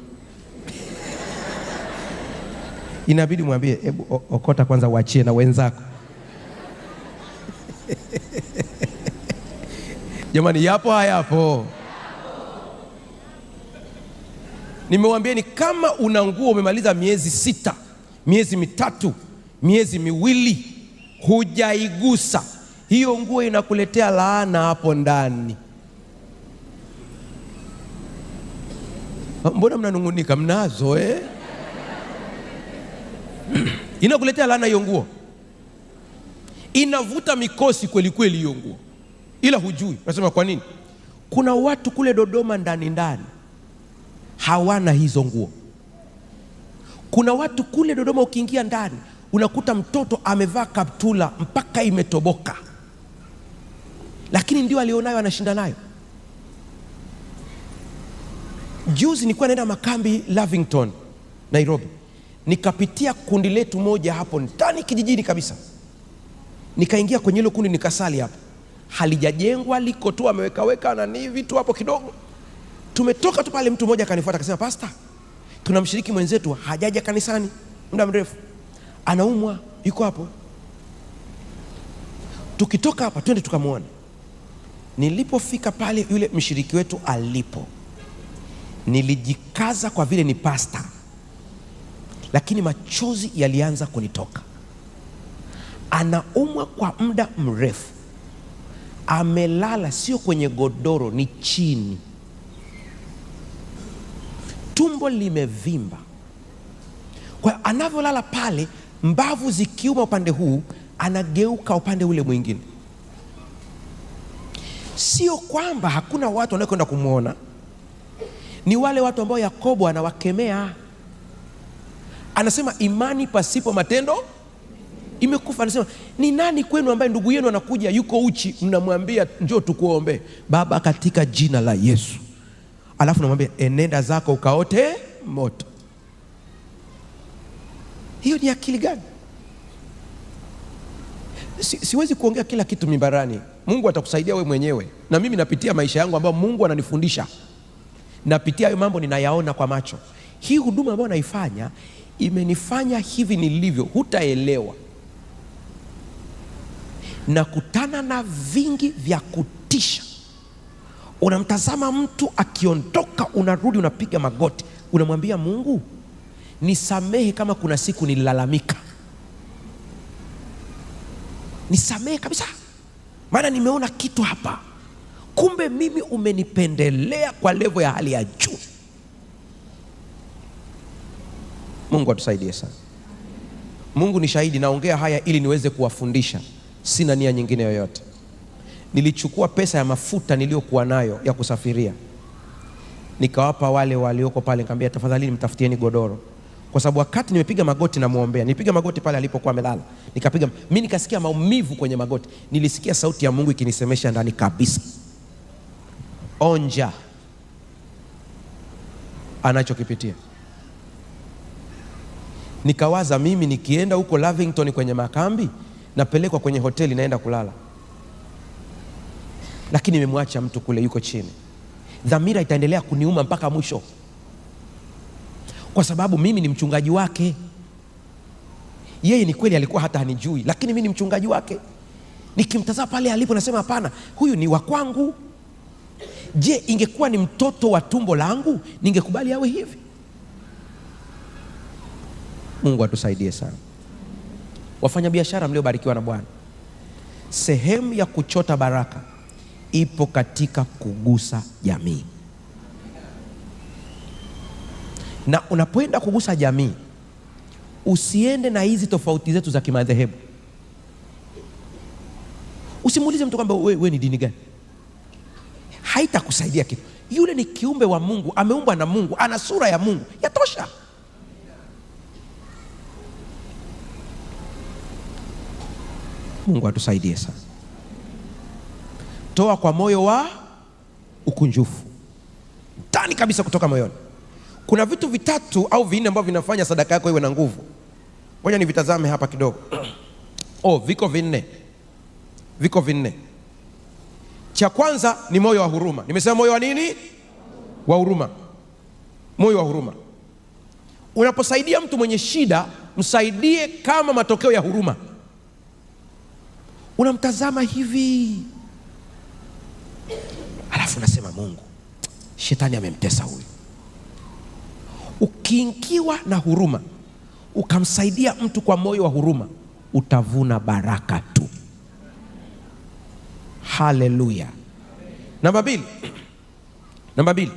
Inabidi mwambie, hebu okota kwanza, uachie na wenzako. Jamani, yapo hayapo? Nimewaambieni kama una nguo umemaliza miezi 6, miezi 3, miezi 2, hujaigusa, hiyo nguo inakuletea laana hapo ndani. Mbona mnanungunika? Mnazo Inakuletea laana hiyo nguo. Inavuta mikosi kweli kweli hiyo nguo. Ila hujui. Unasema kwa nini? Kuna watu kule Dodoma ndani ndani hawana hizo nguo. Kuna watu kule Dodoma ukiingia ndani unakuta mtoto amevaa kaptula mpaka imetoboka, lakini ndio alionayo, anashinda nayo. Juzi nilikuwa naenda makambi Lavington, Nairobi. Nikapitia kundi letu moja hapo ndani kijijini kabisa. Nikaingia kwenye hilo kundi nikasali hapo. Halijajengwa, liko tu ameweka weka na ni vitu hapo kidogo. Tumetoka tu pale, mtu mmoja akanifuata akasema, Pastor, tuna mshiriki mwenzetu hajaja kanisani muda mrefu, anaumwa, yuko hapo. Tukitoka hapa twende tukamuone. Nilipofika pale yule mshiriki wetu alipo, nilijikaza kwa vile ni pastor, lakini machozi yalianza kunitoka. Anaumwa kwa muda mrefu, amelala sio kwenye godoro, ni chini, tumbo limevimba. Kwa anavyolala pale, mbavu zikiuma upande huu, anageuka upande ule mwingine. Sio kwamba hakuna watu wanaokwenda kumuona, ni wale watu ambao Yakobo anawakemea. Anasema imani pasipo matendo imekufa. Anasema ni nani kwenu ambaye ndugu yenu anakuja yuko uchi, mnamwambia njoo tukuombe? Baba, katika jina la Yesu. Alafu namwambia enenda zako ukaote moto. Hiyo ni akili gani? Siwezi kuongea kila kitu mimbarani. Mungu atakusaidia we mwenyewe. Na mimi napitia maisha yangu ambayo Mungu ananifundisha. Napitia hayo mambo, ninayaona kwa macho. Hii huduma ambayo naifanya imenifanya hivi nilivyo, hutaelewa. Nakutana na vingi vya kutisha. Unamtazama mtu akiondoka, unarudi unapiga magoti, unamwambia Mungu, nisamehe kama kuna siku nililalamika. Nisamehe kabisa, maana nimeona kitu hapa. Kumbe mimi umenipendelea kwa level ya hali ya juu. Mungu atusaidie sana. Mungu ni shahidi, naongea haya ili niweze kuwafundisha. Sina nia nyingine yoyote. Nilichukua pesa ya mafuta niliyokuwa nayo ya kusafiria, nikawapa wale walioko pale, nikamwambia tafadhali mtafutieni godoro. Kwa sababu wakati nimepiga magoti na muombea, nilipiga magoti pale alipokuwa amelala, nikapiga, mimi nikasikia maumivu kwenye magoti. Nilisikia sauti ya Mungu ikinisemesha ndani kabisa, onja anachokipitia. Nikawaza mimi nikienda huko Lavington kwenye makambi, napelekwa kwenye hoteli naenda kulala, lakini nimemwacha mtu kule yuko chini. Dhamira itaendelea kuniuma mpaka mwisho, kwa sababu mimi ni mchungaji wake. Yeye ni kweli alikuwa hata hanijui, lakini mimi ni mchungaji wake. Nikimtazama pale alipo nasema hapana, huyu ni wa kwangu. Je, ingekuwa ni mtoto wa tumbo langu ningekubali awe hivi? Mungu atusaidie sana. Wafanyabiashara mliobarikiwa na Bwana, sehemu ya kuchota baraka ipo katika kugusa jamii. Na unapoenda kugusa jamii, usiende na hizi tofauti zetu za kimadhehebu. Usimuulize mtu kwamba wewe ni dini gani. Haitakusaidia kitu. Yule ni kiumbe wa Mungu, ameumbwa na Mungu, ana sura ya Mungu, yatosha. Mungu atusaidie sana. Toa kwa moyo wa ukunjufu, ndani kabisa, kutoka moyoni. Kuna vitu vitatu au vinne ambavyo vinafanya sadaka yako iwe na nguvu. Ngoja nivitazame hapa kidogo. Oh, viko vinne, viko vinne. Cha kwanza ni moyo wa huruma. Nimesema moyo wa nini? Wa huruma. Moyo wa huruma. Unaposaidia mtu mwenye shida, msaidie kama matokeo ya huruma. Unamtazama hivi, alafu unasema Mungu, shetani amemtesa huyu. Ukiingiwa na huruma, ukamsaidia mtu kwa moyo wa huruma, utavuna baraka tu. Haleluya. Namba mbili, namba mbili,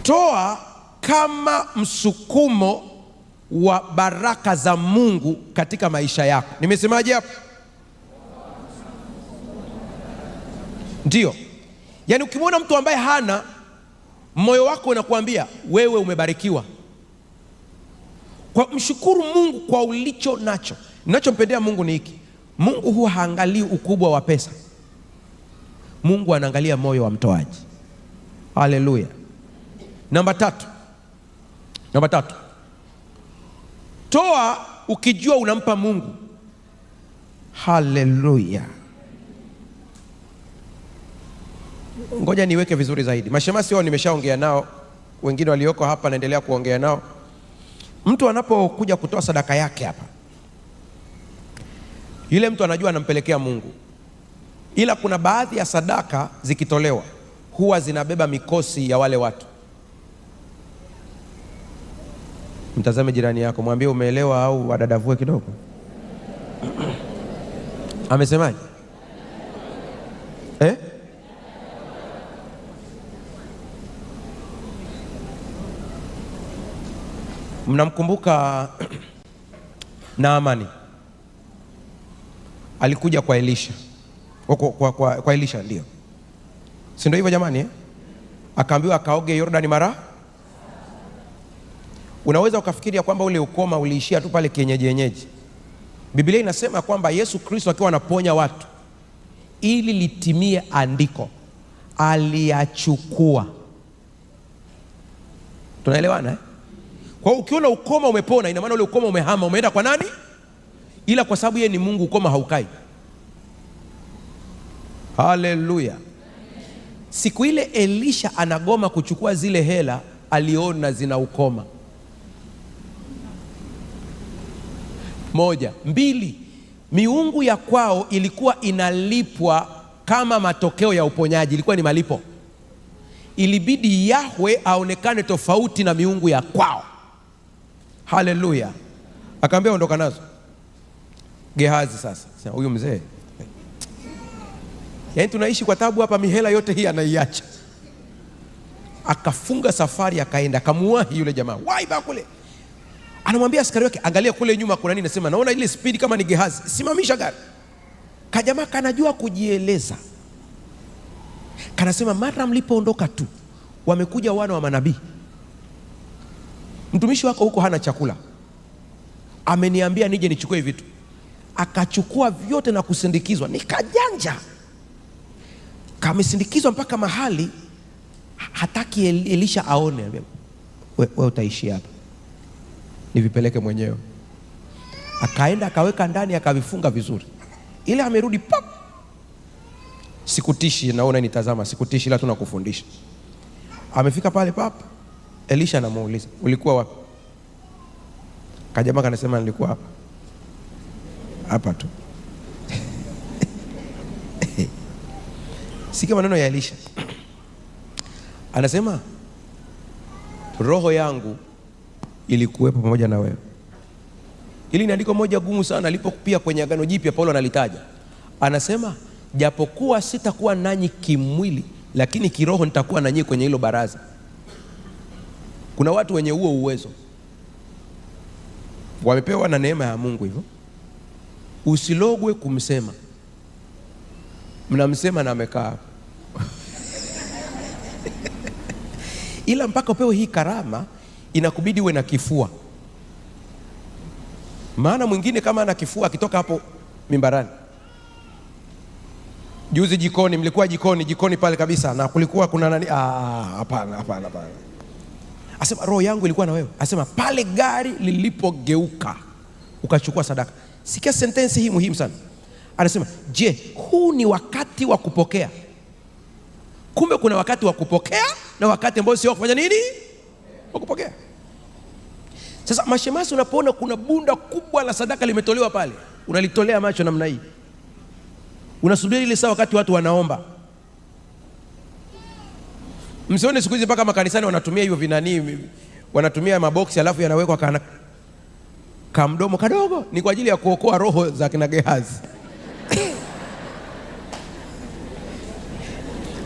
toa kama msukumo wa baraka za Mungu katika maisha yako. Nimesemaje hapo? Ndio. Yaani ukimwona mtu ambaye hana, moyo wako unakuambia wewe umebarikiwa. Kwa mshukuru Mungu kwa ulicho nacho. Ninachompendea Mungu ni hiki. Mungu huwa haangalii ukubwa wa pesa. Mungu anaangalia moyo wa mtoaji. Haleluya. Namba tatu. Namba tatu. Toa ukijua unampa Mungu. Haleluya. Ngoja niweke vizuri zaidi. Mashemasi wao nimeshaongea nao, wengine walioko hapa naendelea kuongea nao. Mtu anapokuja kutoa sadaka yake hapa, yule mtu anajua anampelekea Mungu. Ila kuna baadhi ya sadaka zikitolewa huwa zinabeba mikosi ya wale watu. Mtazame jirani yako, mwambie umeelewa au wadadavue kidogo. Amesemaje? Eh? Mnamkumbuka Naamani? Alikuja kwa Elisha. Kwa Elisha ndio. Si ndio hivyo jamani eh? Akaambiwa akaoge Yordani mara. Unaweza ukafikiria kwamba ule ukoma uliishia tu pale kienyeji yenyeji. Biblia inasema kwamba Yesu Kristo akiwa anaponya watu, ili litimie andiko, aliyachukua. Tunaelewana eh? Kwa hiyo ukiona ukoma umepona, ina maana ule ukoma umehama, umeenda kwa nani? Ila kwa sababu yeye ni Mungu, ukoma haukai. Haleluya. Siku ile Elisha anagoma kuchukua zile hela, aliona zina ukoma. Moja, mbili, miungu ya kwao ilikuwa inalipwa kama matokeo ya uponyaji, ilikuwa ni malipo. Ilibidi Yahwe aonekane tofauti na miungu ya kwao. Haleluya. Akaambia ondoka nazo. Gehazi sasa, huyu mzee, yaani tunaishi kwa tabu hapa, mihela yote hii anaiacha. Akafunga safari akaenda, akamuwahi yule jamaa. Wai ba kule. Anamwambia askari wake, angalia kule nyuma kuna nini? Nasema naona ile speed kama ni Gehazi. Simamisha gari. Kajamaa kanajua kujieleza. Kanasema mara mlipoondoka tu wamekuja wana wa manabii. Mtumishi wako huko hana chakula. Ameniambia nije nichukue vitu. Akachukua vyote na kusindikizwa. Nikajanja. Kamesindikizwa mpaka mahali hataki Elisha aone. Wewe utaishi hapa, nivipeleke mwenyewe. Akaenda akaweka ndani akavifunga vizuri. Ile amerudi pop. Sikutishi, naona nitazama, sikutishi ila tunakufundisha. Amefika pale pap, Elisha anamuuliza, ulikuwa wapi? Kajamaa kanasema nilikuwa hapa. Hapa tu. Sikia maneno ya Elisha. Anasema roho yangu ilikuwepo pamoja na wewe. Hili ni andiko moja gumu sana, lipo pia kwenye Agano Jipya, Paulo analitaja. Anasema japokuwa sitakuwa nanyi kimwili, lakini kiroho nitakuwa nanyi kwenye hilo baraza. Kuna watu wenye huo uwezo, wamepewa na neema ya Mungu hivyo. Usilogwe kumsema. Mnamsema na amekaa hapo. Ila mpaka upewe hii karama inakubidi uwe na kifua. Maana mwingine kama ana kifua akitoka hapo mimbarani. Juzi jikoni, mlikuwa jikoni pale kabisa na kulikuwa kuna nani? Hapana, hapana, hapana. Asema roho yangu ilikuwa na wewe. Asema pale gari lilipogeuka ukachukua sadaka. Sikia sentensi hii muhimu sana. Anasema, je, huu ni wakati wa kupokea? Kumbe kuna wakati wa kupokea na wakati ambao sio wa kufanya nini? Wa kupokea. Sasa mashemasi, unapoona kuna bunda kubwa la sadaka limetolewa pale, unalitolea macho namna hii. Unasubiri ile saa wakati watu wanaomba. Msione siku hizi mpaka makanisani wanatumia hivyo vinani, wanatumia maboksi alafu yanawekwa kana kamdomo kadogo, ni kwa ajili ya kuokoa roho za kina Gehazi.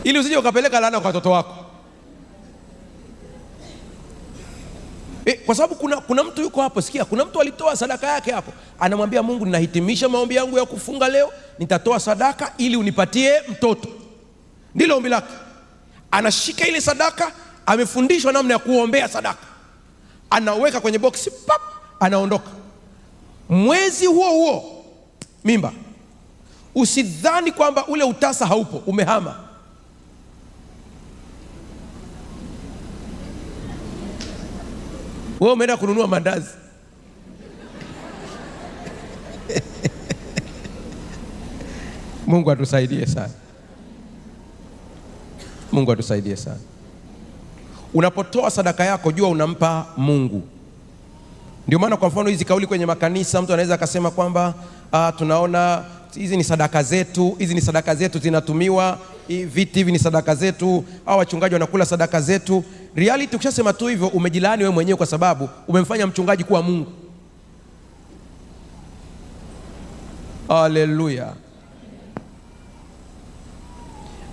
Ili usije ukapeleka laana kwa watoto wako. Kwa sababu kuna mtu yuko hapo, sikia, kuna mtu alitoa sadaka yake hapo. Anamwambia Mungu, ninahitimisha maombi yangu ya kufunga leo, nitatoa sadaka ili unipatie mtoto. Ndilo ombi lake. Anashika ile sadaka, amefundishwa namna ya kuombea sadaka. Anaweka kwenye boksi, pap, anaondoka. Mwezi huo huo mimba. Usidhani kwamba ule utasa haupo, umehama. Wewe umeenda kununua mandazi. Mungu atusaidie sana. Mungu atusaidie sana. Unapotoa sadaka yako jua unampa Mungu. Ndio maana kwa mfano hizi kauli kwenye makanisa mtu anaweza akasema kwamba tunaona hizi ni sadaka zetu, hizi ni sadaka zetu zinatumiwa, viti hivi ni sadaka zetu, au wachungaji wanakula sadaka zetu. Reality ukishasema tu hivyo umejilaani wewe mwenyewe kwa sababu umemfanya mchungaji kuwa Mungu. Haleluya.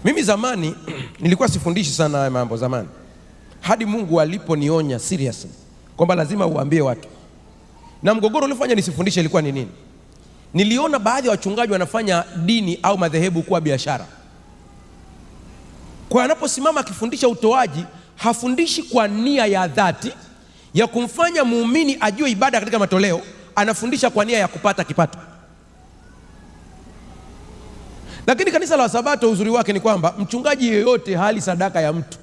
Mimi zamani nilikuwa sifundishi sana haya mambo zamani. Hadi Mungu aliponionya seriously kwamba lazima uambie watu. Na mgogoro uliofanya nisifundishe ilikuwa ni nini? Niliona baadhi ya wachungaji wanafanya dini au madhehebu kuwa biashara. Kwa anaposimama akifundisha utoaji, hafundishi kwa nia ya dhati ya kumfanya muumini ajue ibada katika matoleo, anafundisha kwa nia ya kupata kipato. Lakini kanisa la Sabato uzuri wake ni kwamba mchungaji yeyote hali sadaka ya mtu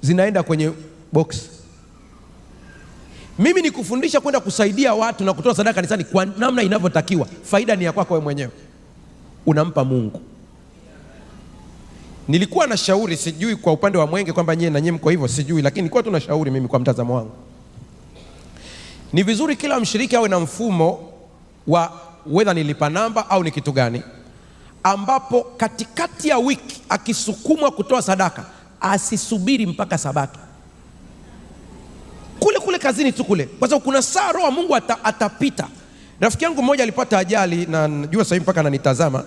zinaenda kwenye box. Mimi ni kufundisha kwenda kusaidia watu na kutoa sadaka kanisani kwa namna inavyotakiwa. Faida ni ya kwako wewe mwenyewe. Unampa Mungu. Nilikuwa na shauri, sijui kwa upande wa Mwenge kwamba nyie na nyie mko hivyo, sijui, lakini nilikuwa tu na shauri mimi kwa mtazamo wangu. Ni vizuri kila mshiriki awe na mfumo wa whether nilipa namba au ni kitu gani, ambapo katikati ya wiki akisukumwa kutoa sadaka asisubiri mpaka Sabato. Kule kule kazini tu kule, kwa sababu kuna saa roho Mungu atapita. Rafiki yangu mmoja alipata ajali, na najua sasa hivi mpaka ananitazama.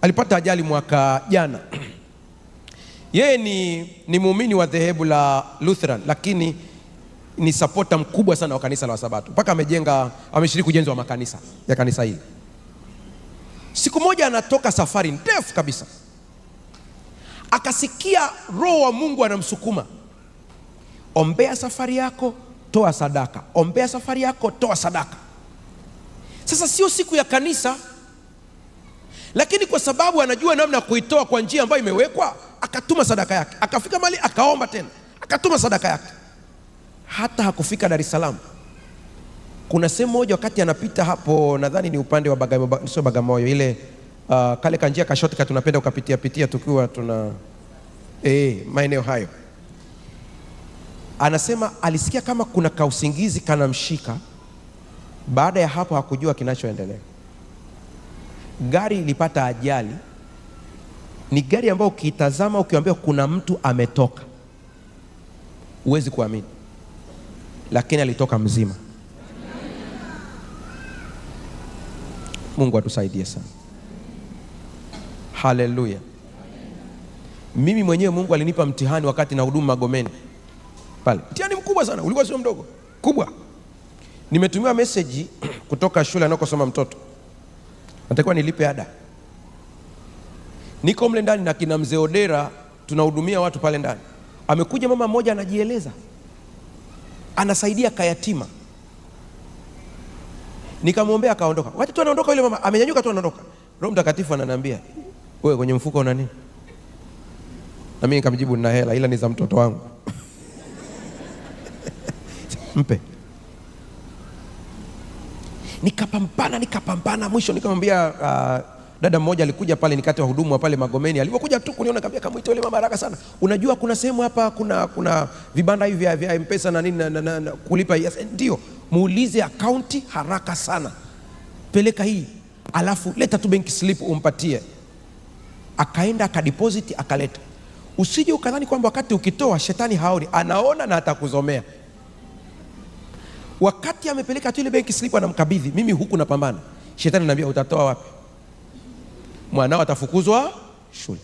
Alipata ajali mwaka jana. Yeye ni muumini wa dhehebu la Lutheran, lakini ni supporter mkubwa sana wa kanisa la Sabato. Mpaka ameshiriki ujenzi wa makanisa ya kanisa hili. Siku moja anatoka safari ndefu kabisa. Akasikia roho wa Mungu anamsukuma. Ombea safari yako, toa sadaka. Ombea safari yako, toa sadaka. Sasa sio siku ya kanisa, lakini kwa sababu anajua namna ya kuitoa kwa njia ambayo imewekwa, akatuma sadaka yake. Akafika mahali akaomba tena, akatuma sadaka yake. Hata hakufika Dar es Salaam. Kuna sehemu moja wakati anapita hapo, nadhani ni upande wa Bagamoyo, sio Bagamoyo ile, kale kanjia ka shortcut tunapenda ukapitia pitia tukiwa tuna maeneo hayo. Anasema alisikia kama kuna kausingizi kanamshika. Baada ya hapo hakujua kinachoendelea. Gari ilipata ajali. Ni gari ambayo ukiitazama ukiambiwa kuna mtu ametoka, huwezi kuamini, lakini alitoka mzima. Mungu atusaidie sana. Haleluya. Mimi mwenyewe Mungu alinipa mtihani wakati na hudumu Magomeni pale. Mtihani mkubwa sana, ulikuwa sio mdogo, kubwa. Nimetumiwa message kutoka shule anakosoma mtoto. Natakiwa nilipe ada. Niko mle ndani na kina mzee Odera, tunahudumia watu pale ndani. Amekuja mama mmoja anajieleza, anasaidia kayatima. Nikamwombea akaondoka. Wakati tu anaondoka yule mama amenyanyuka tu anaondoka, Roho Mtakatifu ananiambia, wewe kwenye mfuko una nini? Na mimi nikamjibu nina hela ila ni za mtoto wangu. Mpe. Nikapambana, nikapambana, mwisho nikamwambia dada mmoja alikuja pale, ni kati ya wahudumu wa pale Magomeni. Alipokuja tu kuniona nikamwambia kamuite yule mama haraka sana. Unajua kuna sehemu hapa kuna vibanda hivi vya M-Pesa na nini na kulipa. Yes, ndio. Muulize akaunti haraka sana. Peleka hii, alafu leta tu bank slip umpatie. Akaenda akadeposit akaleta. Usije ukadhani kwamba wakati ukitoa shetani haoni, anaona na atakuzomea. Wakati amepeleka tu ile bank slip anamkabidhi, mimi huku napambana. Shetani ananiambia utatoa wapi? Mwanao atafukuzwa shule.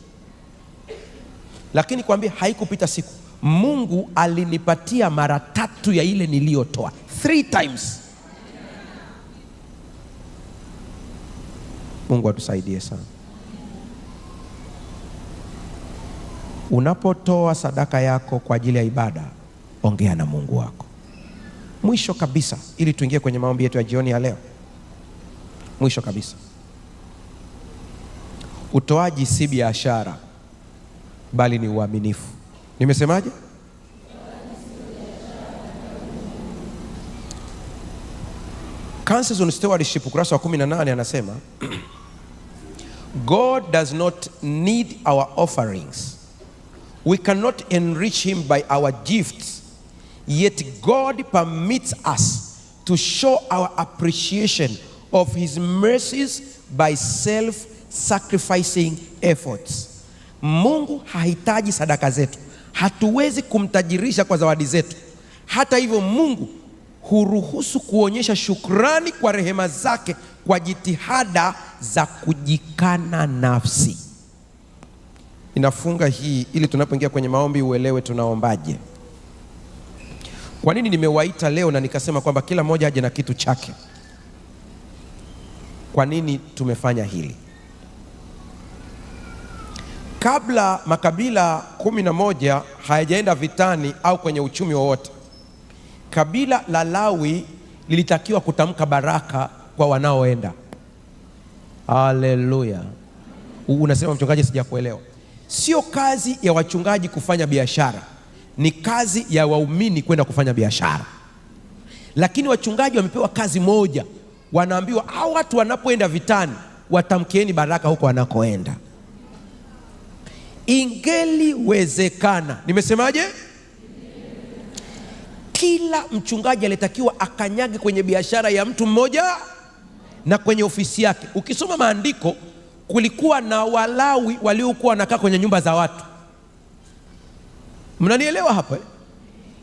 Lakini kwambia haikupita siku, Mungu alinipatia mara 3 ya ile niliyotoa, 3 times. Mungu atusaidie sana. Unapotoa sadaka yako kwa ajili ya ibada, ongea na Mungu wako. Mwisho kabisa, ili tuingie kwenye maombi yetu ya jioni ya leo. Mwisho kabisa, utoaji si biashara bali ni uaminifu. Nimesemaje? Counsels on Stewardship ukurasa wa 18 anasema God does not need our offerings. We cannot enrich him by our gifts. Yet God permits us to show our appreciation of his mercies by self-sacrificing efforts. Mungu hahitaji sadaka zetu. Hatuwezi kumtajirisha kwa zawadi zetu. Hata hivyo Mungu huruhusu kuonyesha shukrani kwa rehema zake kwa jitihada za kujikana nafsi. Inafunga hii ili tunapoingia kwenye maombi uelewe tunaombaje. Kwa nini nimewaita leo na nikasema kwamba kila mmoja aje na kitu chake? Kwa nini tumefanya hili? Kabla makabila 11 hayajaenda vitani au kwenye uchumi wowote, kabila la Lawi lilitakiwa kutamka baraka kwa wanaoenda. Haleluya. Unasema mchungaji, sijakuelewa. Sio kazi ya wachungaji kufanya biashara, ni kazi ya waumini kwenda kufanya biashara. Lakini wachungaji wamepewa kazi moja, wanaambiwa hao watu wanapoenda vitani watamkieni baraka huko wanakoenda. Ingeliwezekana, nimesemaje? Kila mchungaji alitakiwa akanyage kwenye biashara ya mtu mmoja na kwenye ofisi yake. Ukisoma maandiko, kulikuwa na Walawi waliokuwa wanakaa kwenye nyumba za watu. Mnanielewa hapa eh?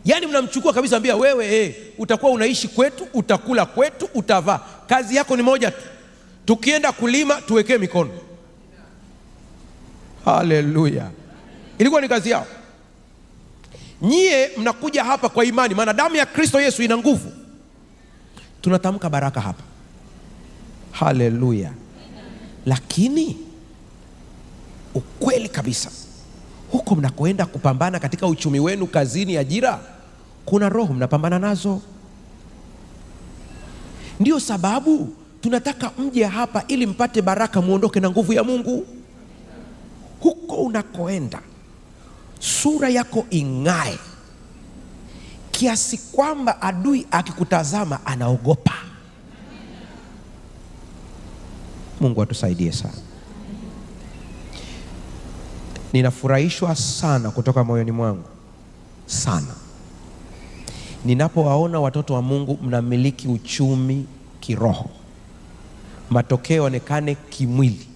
Yaani mnamchukua kabisa, ambia wewe utakuwa unaishi kwetu, utakula kwetu, utavaa. Kazi yako ni moja tu, tukienda kulima tuwekee mikono. Haleluya. Ilikuwa ni kazi yao. Nyie mnakuja hapa kwa imani, maana damu ya Kristo Yesu ina nguvu. Tunatamka baraka hapa. Haleluya. Lakini ukweli kabisa, huko mnakoenda kupambana katika uchumi wenu, kazini, ajira, kuna roho mnapambana nazo. Ndio sababu tunataka mje hapa ili mpate baraka, muondoke na nguvu ya Mungu. Huko unakoenda sura yako ing'ae kiasi kwamba adui akikutazama anaogopa. Mungu atusaidie sana. Ninafurahishwa sana kutoka moyoni mwangu sana ninapowaona watoto wa Mungu mnamiliki uchumi kiroho, matokeo yaonekane kimwili.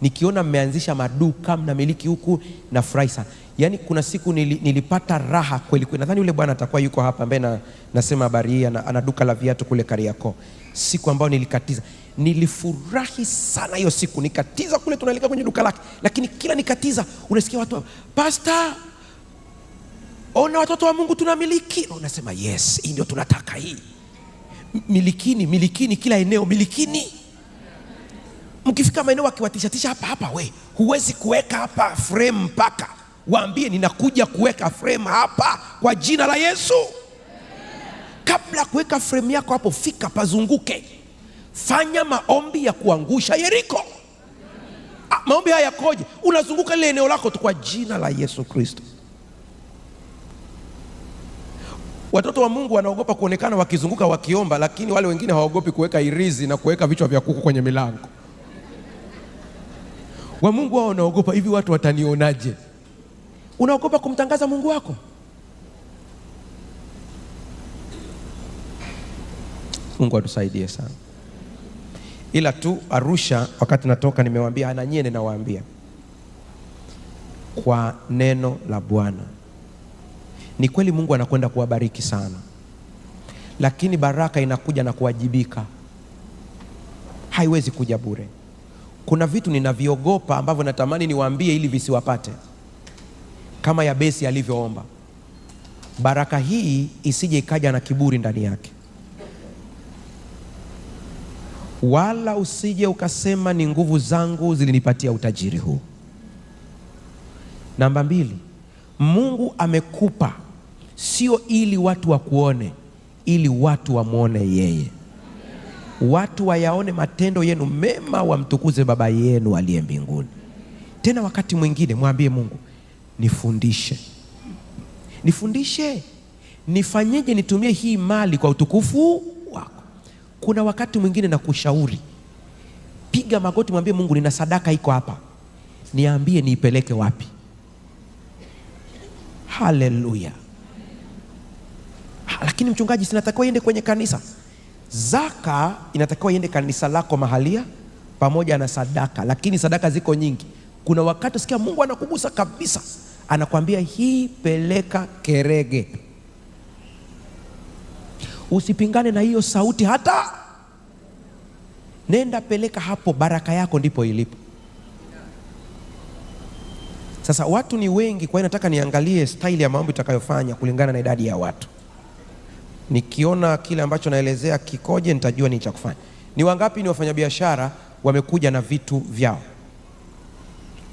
Nikiona mmeanzisha maduka mnamiliki huku, nafurahi sana. Yaani kuna siku nilipata raha kweli kweli. Nadhani yule bwana atakuwa yuko hapa ambaye nasema habari hii, ana duka la viatu kule Kariakoo. Siku ambayo nilikatiza, nilifurahi sana hiyo siku. Nikatiza kule, tunaelekea kwenye duka lake. Lakini kila nikatiza unasikia watu, pastor, ona watoto wa Mungu tunamiliki. Unasema yes, hii ndio tunataka hii. Milikini, milikini kila eneo, milikini. Mkifika maeneo wakiwatishatisha hapa hapa, we huwezi kuweka hapa frame mpaka waambie ninakuja kuweka frame hapa kwa jina la Yesu. Kabla kuweka frame yako hapo, fika pazunguke, fanya maombi ya kuangusha Yeriko. Maombi haya yakoje? Unazunguka lile eneo lako tu kwa jina la Yesu Kristo. Watoto wa Mungu wanaogopa kuonekana wakizunguka wakiomba, lakini wale wengine hawaogopi kuweka irizi na kuweka vichwa vya kuku kwenye milango. Wa Mungu wao wanaogopa, hivi watu watanionaje? Unaogopa kumtangaza Mungu wako? Mungu atusaidie sana. Ila tu Arusha, wakati natoka nimewaambia, na nyie ninawaambia kwa neno la Bwana, ni kweli Mungu anakwenda kuwabariki sana, lakini baraka inakuja na kuwajibika, haiwezi kuja bure. Kuna vitu ninaviogopa ambavyo natamani niwaambie ili visiwapate, kama Yabesi alivyoomba, baraka hii isije ikaja na kiburi ndani yake, wala usije ukasema ni nguvu zangu zilinipatia utajiri huu. Namba mbili, Mungu amekupa sio ili watu wakuone, ili watu wamwone yeye. Watu wayaone matendo yenu mema, wamtukuze Baba yenu aliye mbinguni. Tena wakati mwingine mwambie Mungu, nifundishe, nifundishe, nifanyeje nitumie hii mali kwa utukufu wako. Kuna wakati mwingine nakushauri, piga magoti, mwambie Mungu, nina sadaka iko hapa, niambie niipeleke wapi. Haleluya. Lakini mchungaji, sinatakiwa iende kwenye kanisa. Zaka inatakiwa iende kanisa lako mahalia pamoja na sadaka, lakini sadaka ziko nyingi. Kuna wakati usikia Mungu anakugusa kabisa, anakuambia hii peleka Kerege. Usipingane na hiyo sauti hata, nenda peleka hapo, baraka yako ndipo ilipo. Sasa watu ni wengi, kwa hiyo nataka niangalie staili ya maombi tutakayofanya kulingana na idadi ya watu. Nikiona kile ambacho naelezea kikoje, nitajua ni cha kufanya. Ni wangapi ni wafanyabiashara wamekuja na vitu vyao?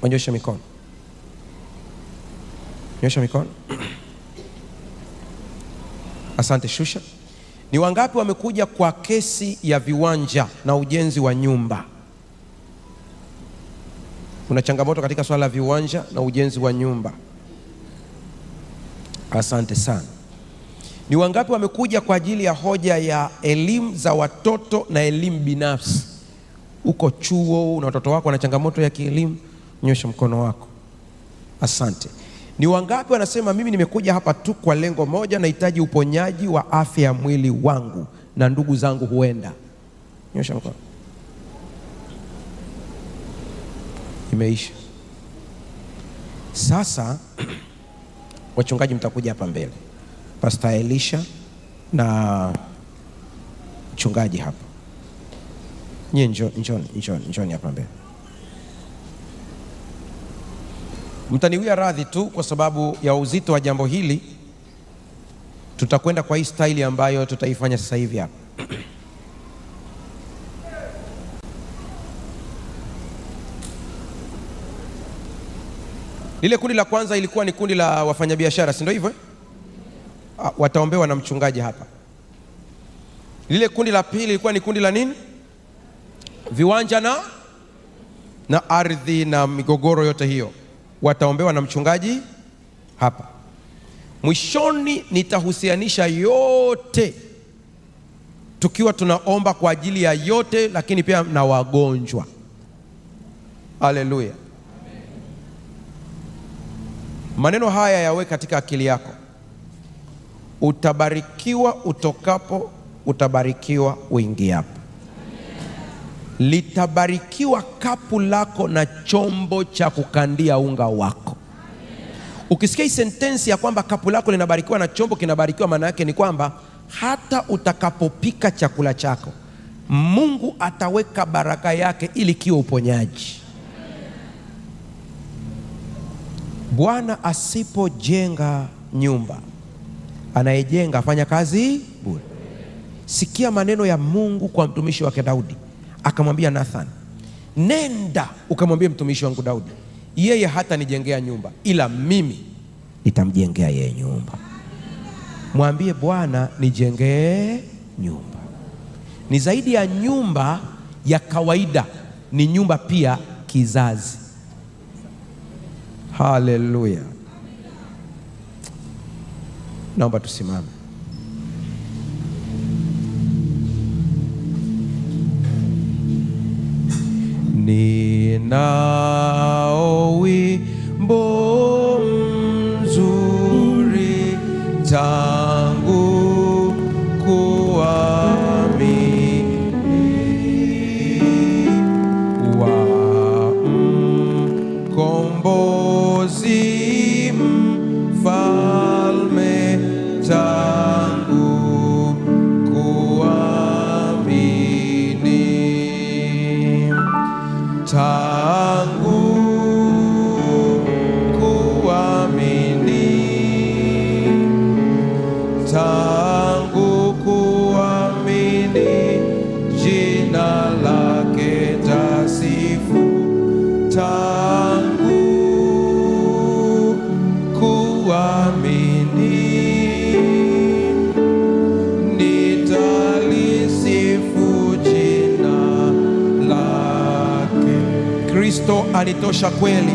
Wanyosha mikono, nyosha mikono. Asante, shusha. Ni wangapi wamekuja kwa kesi ya viwanja na ujenzi wa nyumba? Kuna changamoto katika swala la viwanja na ujenzi wa nyumba. Asante sana. Ni wangapi wamekuja kwa ajili ya hoja ya elimu za watoto na elimu binafsi? Uko chuo na watoto wako wana changamoto ya kielimu, nyosha mkono wako. Asante. Ni wangapi wanasema mimi nimekuja hapa tu kwa lengo moja, nahitaji uponyaji wa afya ya mwili wangu na ndugu zangu huenda? Nyosha mkono. Imeisha. Sasa wachungaji mtakuja hapa mbele, Pastor Elisha na mchungaji hapa. Nyie njoni hapa mbele. Mtaniwia radhi tu kwa sababu ya uzito wa jambo hili, tutakwenda kwa hii staili ambayo tutaifanya sasa hivi hapa. Lile kundi la kwanza ilikuwa ni kundi la wafanyabiashara, si ndio hivyo? Wataombewa na mchungaji hapa. Lile kundi la pili ilikuwa ni kundi la nini? Viwanja na ardhi na migogoro yote hiyo, wataombewa na mchungaji hapa. Mwishoni nitahusianisha yote, tukiwa tunaomba kwa ajili ya yote, lakini pia na wagonjwa. Haleluya. Maneno haya yawe katika akili yako. Utabarikiwa utokapo, utabarikiwa uingiapo. Litabarikiwa kapu lako na chombo cha kukandia unga wako. Ukisikia hii sentensi ya kwamba kapu lako linabarikiwa na chombo kinabarikiwa, maana yake ni kwamba hata utakapopika chakula chako, Mungu ataweka baraka yake ili kiwe uponyaji. Bwana asipojenga nyumba, anayejenga afanya kazi bure. Sikia maneno ya Mungu kwa mtumishi wake Daudi, akamwambia Nathan, Nenda ukamwambie mtumishi wangu Daudi, yeye hata nijengea nyumba, ila mimi nitamjengea yeye nyumba. Mwambie Bwana, nijengee nyumba. Ni zaidi ya nyumba ya kawaida, ni nyumba pia kizazi. Haleluya. Naomba tusimame. Ninao wimbo mzuri tangu kuamini, wa Mkombozi Mfalme, tangu kuamini, tangu kuamini, tangu kuamini jina lake tasifu, tangu kuamini nitalisifu jina lake. Kristo anitosha kweli,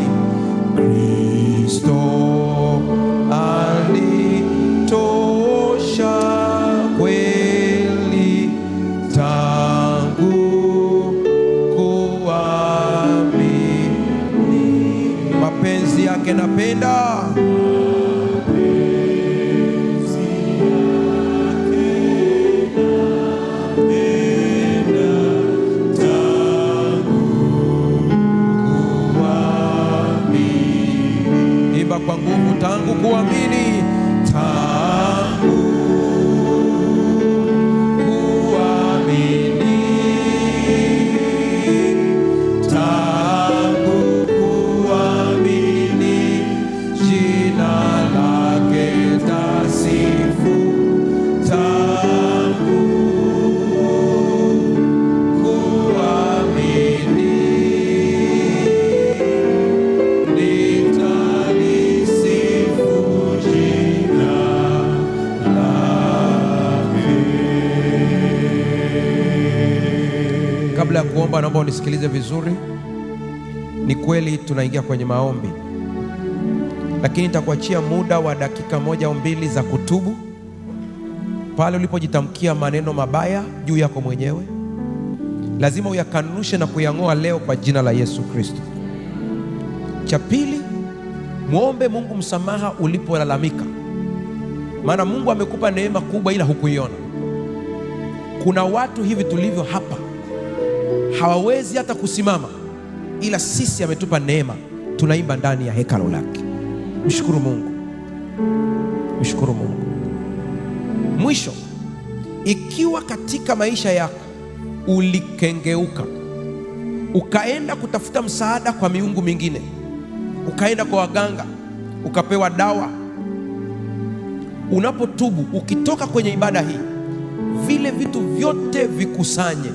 Kristo anitosha kweli, tangu kuamini mapenzi yake napenda, imba kwa nguvu, tangu kuamini, tangu kuamini, tangu kuamini jina lake tasifu, tangu kuamini nitalisifu jina lake. Kabla ya kuomba, naomba unisikilize vizuri. Ni kweli tunaingia kwenye maombi, lakini nitakuachia muda wa dakika 1 au 2 za kutubu pale ulipojitamkia maneno mabaya juu yako mwenyewe. Lazima uyakanushe na kuyang'oa leo kwa jina la Yesu Kristo. Cha pili, muombe Mungu msamaha ulipolalamika, maana Mungu amekupa neema kubwa ila hukuiona. Kuna watu hivi tulivyo hapa hawawezi hata kusimama, ila sisi ametupa neema, tunaimba ndani ya hekalu lake. Mshukuru Mungu, mshukuru Mungu. Mwisho, ikiwa katika maisha yako ulikengeuka, ukaenda kutafuta msaada kwa miungu mingine, ukaenda kwa waganga, ukapewa dawa, unapotubu ukitoka kwenye ibada hii, vile vitu vyote vikusanye,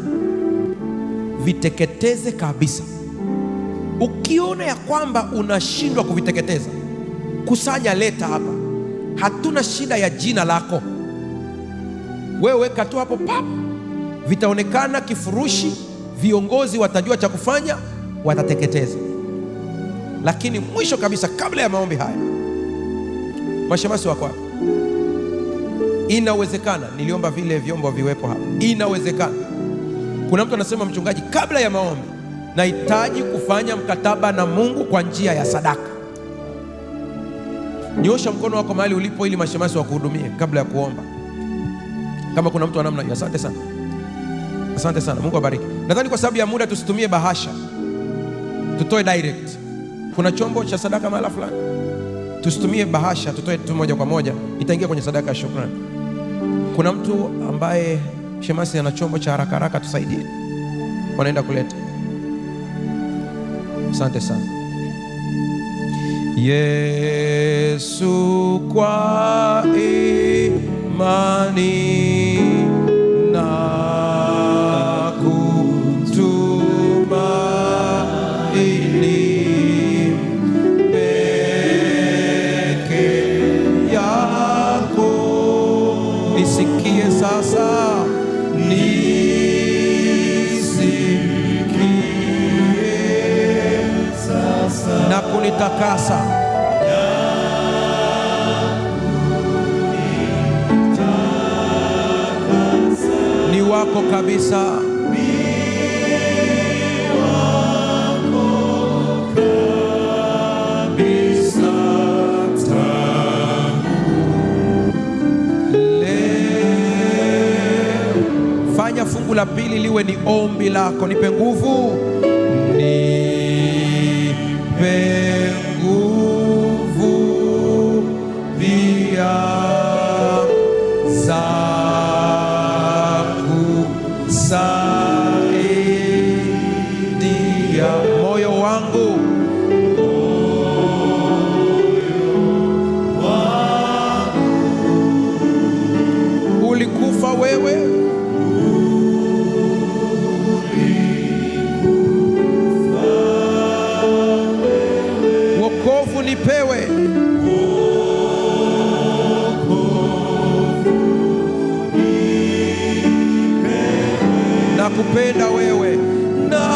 viteketeze kabisa. Ukiona ya kwamba unashindwa kuviteketeza, kusanya, leta hapa. Hatuna shida ya jina lako, wewe weka tu hapo pap, vitaonekana kifurushi, viongozi watajua cha kufanya, watateketeza. Lakini mwisho kabisa, kabla ya maombi haya, mashemasi wako hapa, inawezekana niliomba vile vyombo viwepo hapa. Inawezekana kuna mtu anasema, mchungaji, kabla ya maombi nahitaji kufanya mkataba na Mungu kwa njia ya sadaka. Nyosha mkono wako mahali ulipo ili mashemasi wakuhudumie kabla ya kuomba. Kama kuna mtu wa namna hiyo, asante sana, asante sana, Mungu abariki. Nadhani kwa sababu ya muda tusitumie bahasha, tutoe direct. Kuna chombo cha sadaka mahala fulani, tusitumie bahasha, tutoe tu moja kwa moja, itaingia kwenye sadaka ya shukrani. Kuna mtu ambaye shemasi ana chombo cha haraka haraka, tusaidie, wanaenda kuleta. Asante sana. Yesu kwa imani na kutumaini, Kunitakasa. Ni wako kabisa. Kabisa tangu Leo. Fanya fungu la pili liwe ni ombi lako. Nipe nguvu, nipe nguvu pia za kusaidia moyo wangu ulikufa wewe, wokovu nipewe, na kupenda wewe, na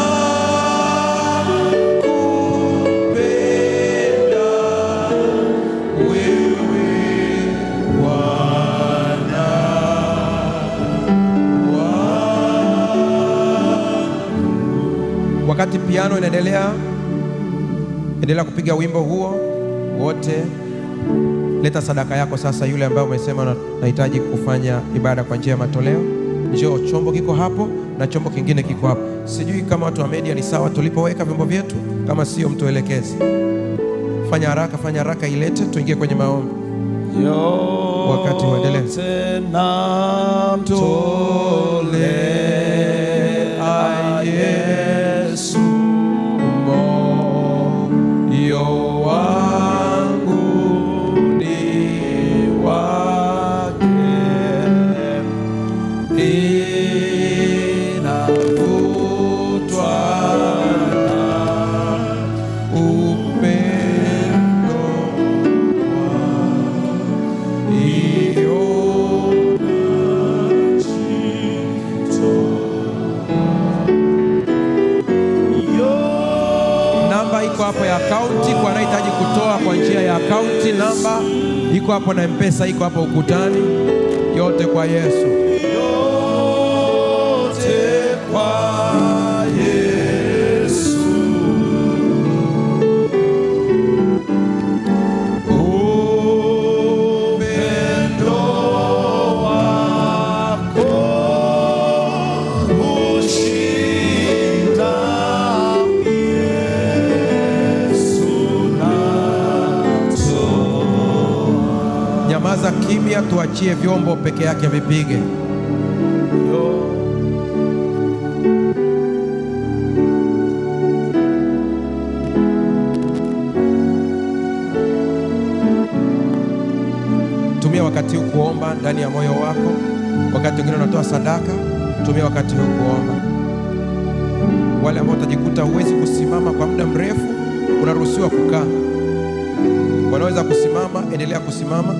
kupenda wewe Bwana wangu. Wakati piano inaendelea, endelea kupiga wimbo huo wote. Leta sadaka yako sasa. Yule ambaye umesema nahitaji kufanya ibada kwa njia ya matoleo, njoo. Chombo kiko hapo na chombo kingine kiko hapo. Sijui kama watu wa media ni sawa tulipoweka vyombo vyetu, kama sio mtuelekeze. Fanya haraka, fanya haraka, ilete tuingie kwenye maombi. Wakati uendelee. Yote namtolea Yesu, moyo wangu ni wake, ninavutwa na upendo iyo. Namba iko hapo ya akaunti kwa anayehitaji kutoa kwa njia ya akaunti. Namba iko hapo na M-Pesa iko hapo ukutani. Yote kwa Yesu. Yote kwa Yesu. Upendo wako hushinda, Yesu natoa. Nyamaza kimya, tuachie vyombo peke yake vipige. Tumia wakati huu kuomba ndani ya moyo wako. Wakati mwingine unatoa sadaka, tumia wakati huu kuomba. Wale ambao utajikuta huwezi kusimama kwa muda mrefu, unaruhusiwa kukaa. Wanaweza kusimama, endelea kusimama.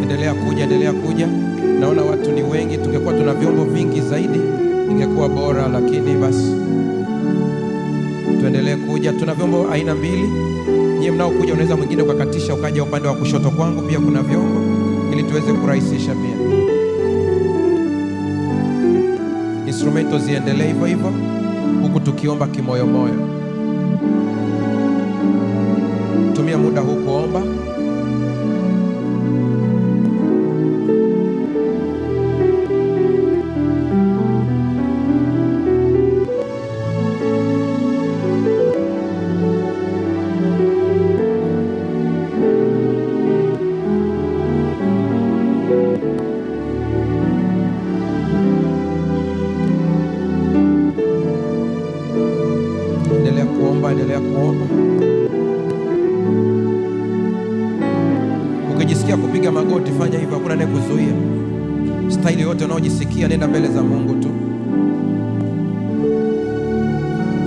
Endelea kuja, endelea kuja. Naona watu ni wengi, tungekuwa tuna vyombo vingi zaidi ingekuwa bora, lakini basi tuendelee kuja. Tuna vyombo aina mbili. Nyie mnaokuja, unaweza mwingine ukakatisha ukaja upande wa kushoto kwangu, pia kuna vyombo ili tuweze kurahisisha pia. Instrumento ziendelee hivyo hivyo huku tukiomba kimoyomoyo. Tumia muda huu kuomba. Endelea kuomba, endelea kuomba. Staili yote unaojisikia, nenda mbele za Mungu tu.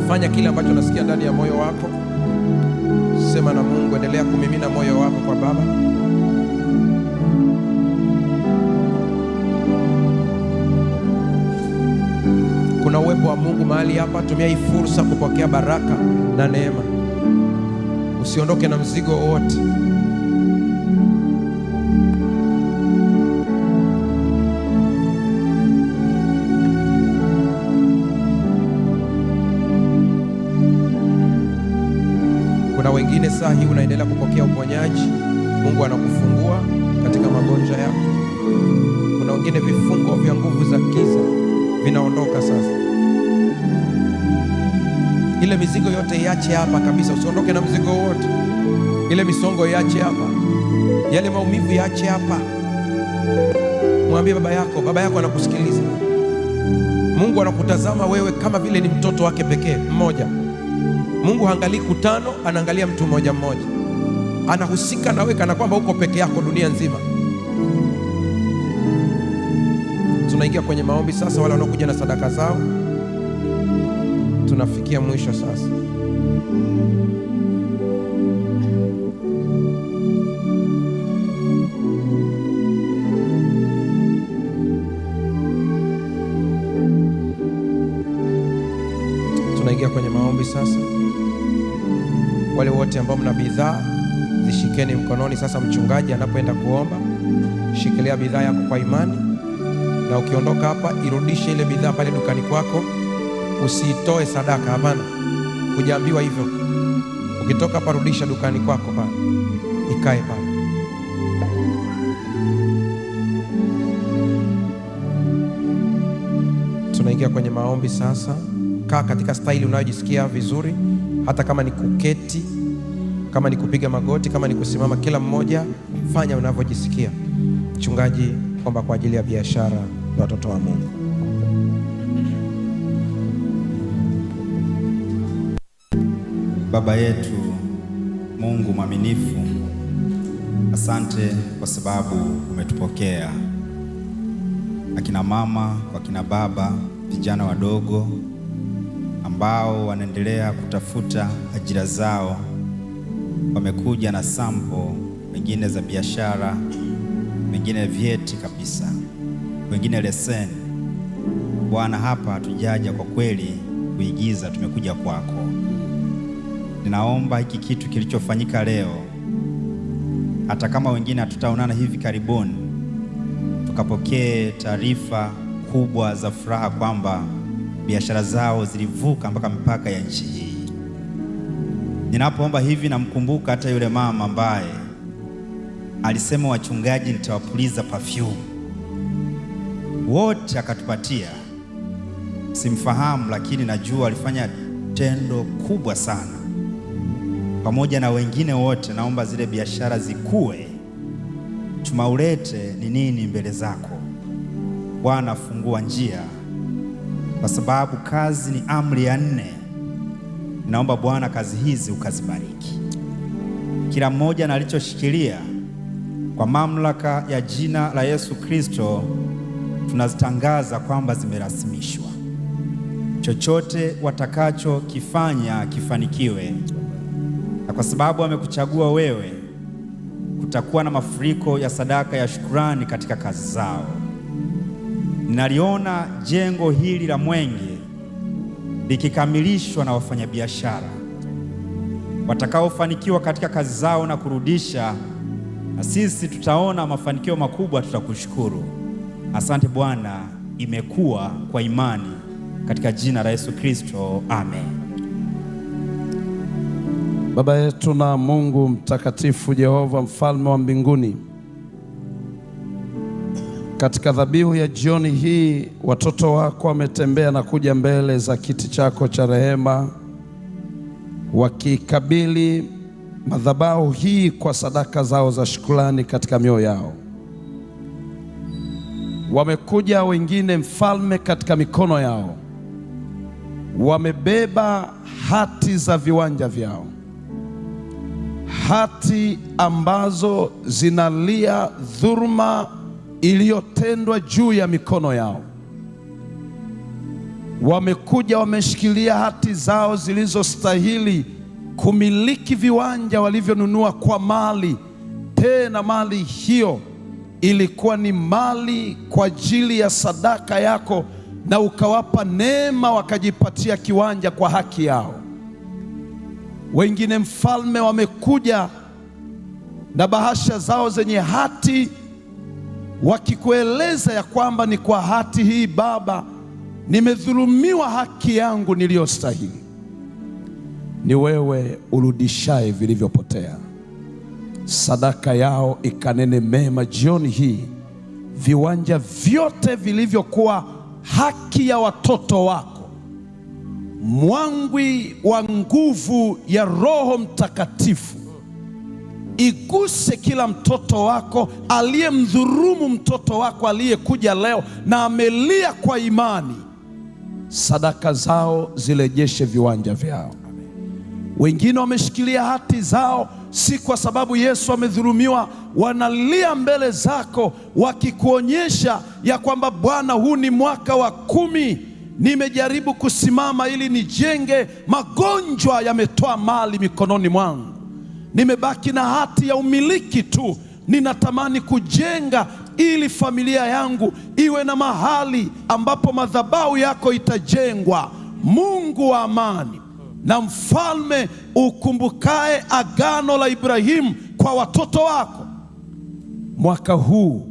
Fanya kile ambacho unasikia ndani ya moyo wako. Sema na Mungu, endelea kumimina moyo wako kwa Baba. Kuna uwepo wa Mungu mahali hapa. Tumia hii fursa kupokea baraka na neema. Usiondoke na mzigo wowote. Kuna wengine saa hii unaendelea kupokea uponyaji. Mungu anakufungua katika magonjwa yako. Kuna wengine vifungo vya nguvu za giza vinaondoka sasa. Ile mizigo yote iache hapa kabisa, usiondoke na mzigo wote. Ile misongo iache hapa, yale maumivu iache hapa. Mwambie baba yako, baba yako anakusikiliza. Mungu anakutazama wewe kama vile ni mtoto wake pekee mmoja. Mungu haangalii kutano, anaangalia mtu mmoja mmoja. Anahusika na wewe kana kwamba uko peke yako dunia nzima. Tunaingia kwenye maombi sasa. Wale wanaokuja na sadaka zao, tunafikia mwisho sasa. Tunaingia kwenye maombi sasa. Wale wote ambao mna bidhaa zishikeni mkononi sasa. Mchungaji anapoenda kuomba, shikilia bidhaa yako kwa imani, na ukiondoka hapa irudishe ile bidhaa pale dukani kwako. Usitoe sadaka, hapana, hujaambiwa hivyo. Ukitoka hapa rudisha dukani kwako pale, ikae pale. Tunaingia kwenye maombi sasa. Kaa katika staili unayojisikia vizuri, hata kama ni kuketi, kama ni kupiga magoti, kama ni kusimama, kila mmoja fanya unavyojisikia. Mchungaji, omba kwa ajili ya biashara ya watoto wa Mungu. Baba yetu Mungu mwaminifu, asante kwa sababu umetupokea. Akina mama, wakina baba, vijana wadogo ambao wanaendelea kutafuta ajira zao, wamekuja na sample, wengine za biashara, wengine vyeti kabisa, wengine leseni. Bwana, hapa hatujaja kwa kweli kuigiza, tumekuja kwako. Ninaomba hiki kitu kilichofanyika leo, hata kama wengine hatutaonana hivi karibuni, tukapokee taarifa kubwa za furaha kwamba biashara zao zilivuka mpaka mipaka ya nchi hii. Ninapoomba hivi namkumbuka hata yule mama ambaye alisema wachungaji nitawapuliza perfume wote, akatupatia. Simfahamu, lakini najua alifanya tendo kubwa sana. Pamoja na wengine wote, naomba zile biashara zikue. Tumaulete ni nini mbele zako Bwana, fungua njia, kwa sababu kazi ni amri ya 4. Naomba Bwana kazi hizi ukazibariki, kila mmoja na alichoshikilia. Kwa mamlaka ya jina la Yesu Kristo tunazitangaza kwamba zimerasimishwa. Chochote watakacho kifanya kifanikiwe, na kwa sababu amekuchagua wewe, kutakuwa na mafuriko ya sadaka ya shukrani katika kazi zao. Naliona jengo hili la Mwenge likikamilishwa na wafanyabiashara watakaofanikiwa katika kazi zao na kurudisha, na sisi tutaona mafanikio makubwa, tutakushukuru. Asante Bwana, imekuwa kwa imani katika jina la Yesu Kristo, amen. Baba yetu na Mungu mtakatifu, Jehova mfalme wa mbinguni, katika dhabihu ya jioni hii watoto wako wametembea na kuja mbele za kiti chako cha rehema, wakikabili madhabahu hii kwa sadaka zao za shukrani katika mioyo yao. Wamekuja wengine mfalme, katika mikono yao wamebeba hati za viwanja vyao, hati ambazo zinalia dhuluma iliyotendwa juu ya mikono yao. Wamekuja wameshikilia hati zao zilizostahili kumiliki viwanja walivyonunua kwa mali, tena mali hiyo ilikuwa ni mali kwa ajili ya sadaka yako, na ukawapa neema wakajipatia kiwanja kwa haki yao. Wengine Mfalme, wamekuja na bahasha zao zenye hati, wakikueleza ya kwamba ni kwa hati hii Baba nimedhulumiwa haki yangu niliyostahili. Ni wewe urudishaye vilivyopotea. Sadaka yao ikanene mema jioni hii, viwanja vyote vilivyokuwa haki ya watoto wako, mwangwi wa nguvu ya Roho Mtakatifu iguse kila mtoto wako aliyemdhulumu mtoto wako aliyekuja leo na amelia kwa imani. Sadaka zao zirejeshe viwanja vyao. Wengine wameshikilia hati zao, si kwa sababu Yesu amedhulumiwa, wanalia mbele zako wakikuonyesha ya kwamba Bwana, huu ni mwaka wa 10, nimejaribu kusimama ili nijenge, magonjwa yametoa mali mikononi mwangu, nimebaki na hati ya umiliki tu, ninatamani kujenga ili familia yangu iwe na mahali ambapo madhabahu yako itajengwa. Mungu wa amani na mfalme ukumbukae agano la Ibrahimu kwa watoto wako, mwaka huu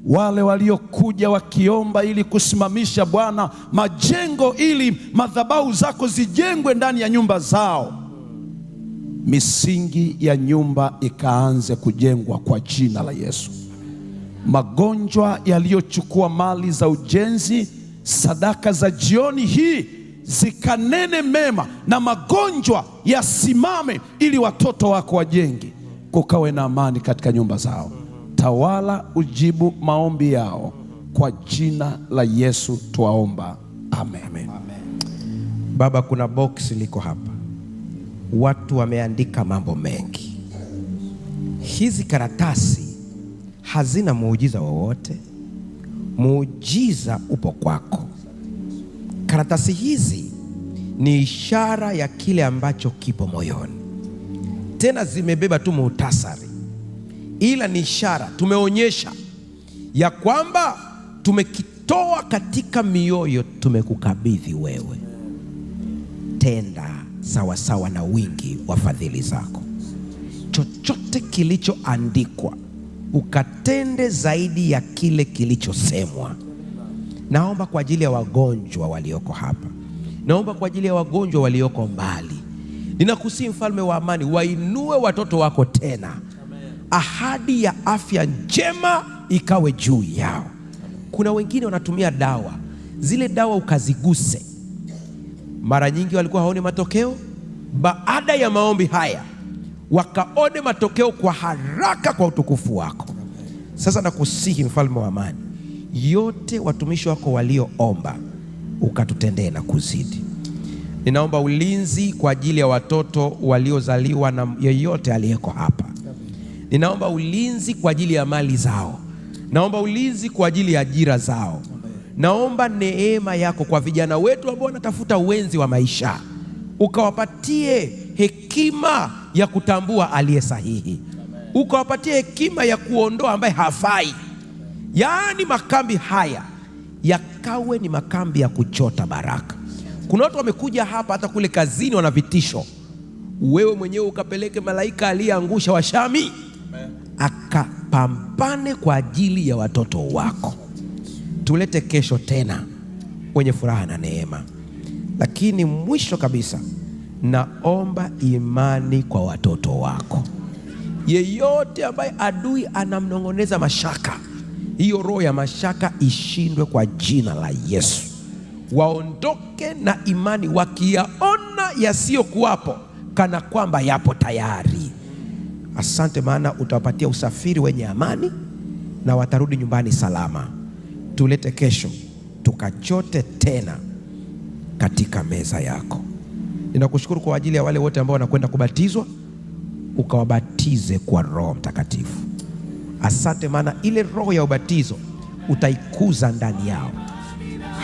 wale waliokuja wakiomba ili kusimamisha Bwana majengo ili madhabahu zako zijengwe ndani ya nyumba zao, misingi ya nyumba ikaanze kujengwa kwa jina la Yesu. Magonjwa yaliyochukua mali za ujenzi, sadaka za jioni hii zikanene mema na magonjwa yasimame, ili watoto wako wajenge, kukawe na amani katika nyumba zao. Tawala, ujibu maombi yao kwa jina la Yesu tuwaomba, amen. Amen. Baba, kuna box liko hapa, watu wameandika mambo mengi. Hizi karatasi hazina muujiza wowote, muujiza upo kwako. Karatasi hizi ni ishara ya kile ambacho kipo moyoni, tena zimebeba tu muhtasari, ila ni ishara tumeonyesha ya kwamba tumekitoa katika mioyo, tumekukabidhi wewe. Tenda sawasawa na wingi wa fadhili zako. Chochote kilichoandikwa ukatende zaidi ya kile kilichosemwa. Naomba kwa ajili ya wagonjwa walioko hapa, naomba kwa ajili ya wagonjwa walioko mbali. Ninakusihi mfalme wa amani, wainue watoto wako tena. Ahadi ya afya njema ikawe juu yao. Kuna wengine wanatumia dawa, zile dawa ukaziguse, mara nyingi walikuwa haoni matokeo. Baada ya maombi haya wakaone matokeo kwa haraka kwa utukufu wako. Sasa nakusihi mfalme wa amani, yote watumishi wako walioomba ukatutendee na kuzidi. Ninaomba ulinzi kwa ajili ya watoto waliozaliwa na yeyote aliyeko hapa. Ninaomba ulinzi kwa ajili ya mali zao. Naomba ulinzi kwa ajili ya ajira zao. Naomba neema yako kwa vijana wetu ambao wanatafuta uwenzi wa maisha, ukawapatie hekima ya kutambua aliye sahihi, ukawapatie hekima ya kuondoa ambaye hafai. Yaani makambi haya yakawe ni makambi ya kuchota baraka. Kuna watu wamekuja hapa hata kule kazini wana vitisho, wewe mwenyewe ukapeleke malaika aliyeangusha Washami akapambane kwa ajili ya watoto wako. Tulete kesho tena wenye furaha na neema. Lakini mwisho kabisa, naomba imani kwa watoto wako. Yeyote ambaye adui anamnong'oneza mashaka, hiyo roho ya mashaka ishindwe kwa jina la Yesu. Waondoke na imani, wakiyaona yasiyokuwapo kana kwamba yapo tayari. Asante, maana utawapatia usafiri wenye amani na watarudi nyumbani salama. Tulete kesho tukachote tena katika meza yako. Ninakushukuru kwa ajili ya wale wote ambao wanakwenda kubatizwa, ukawabatize kwa Roho Mtakatifu. Asante, maana ile roho ya ubatizo utaikuza ndani yao,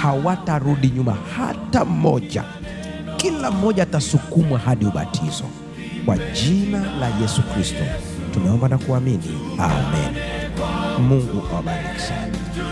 hawatarudi nyuma hata mmoja. Kila mmoja atasukumwa hadi ubatizo. Kwa jina la Yesu Kristo tumeomba na kuamini, amen. Mungu awabariki sana.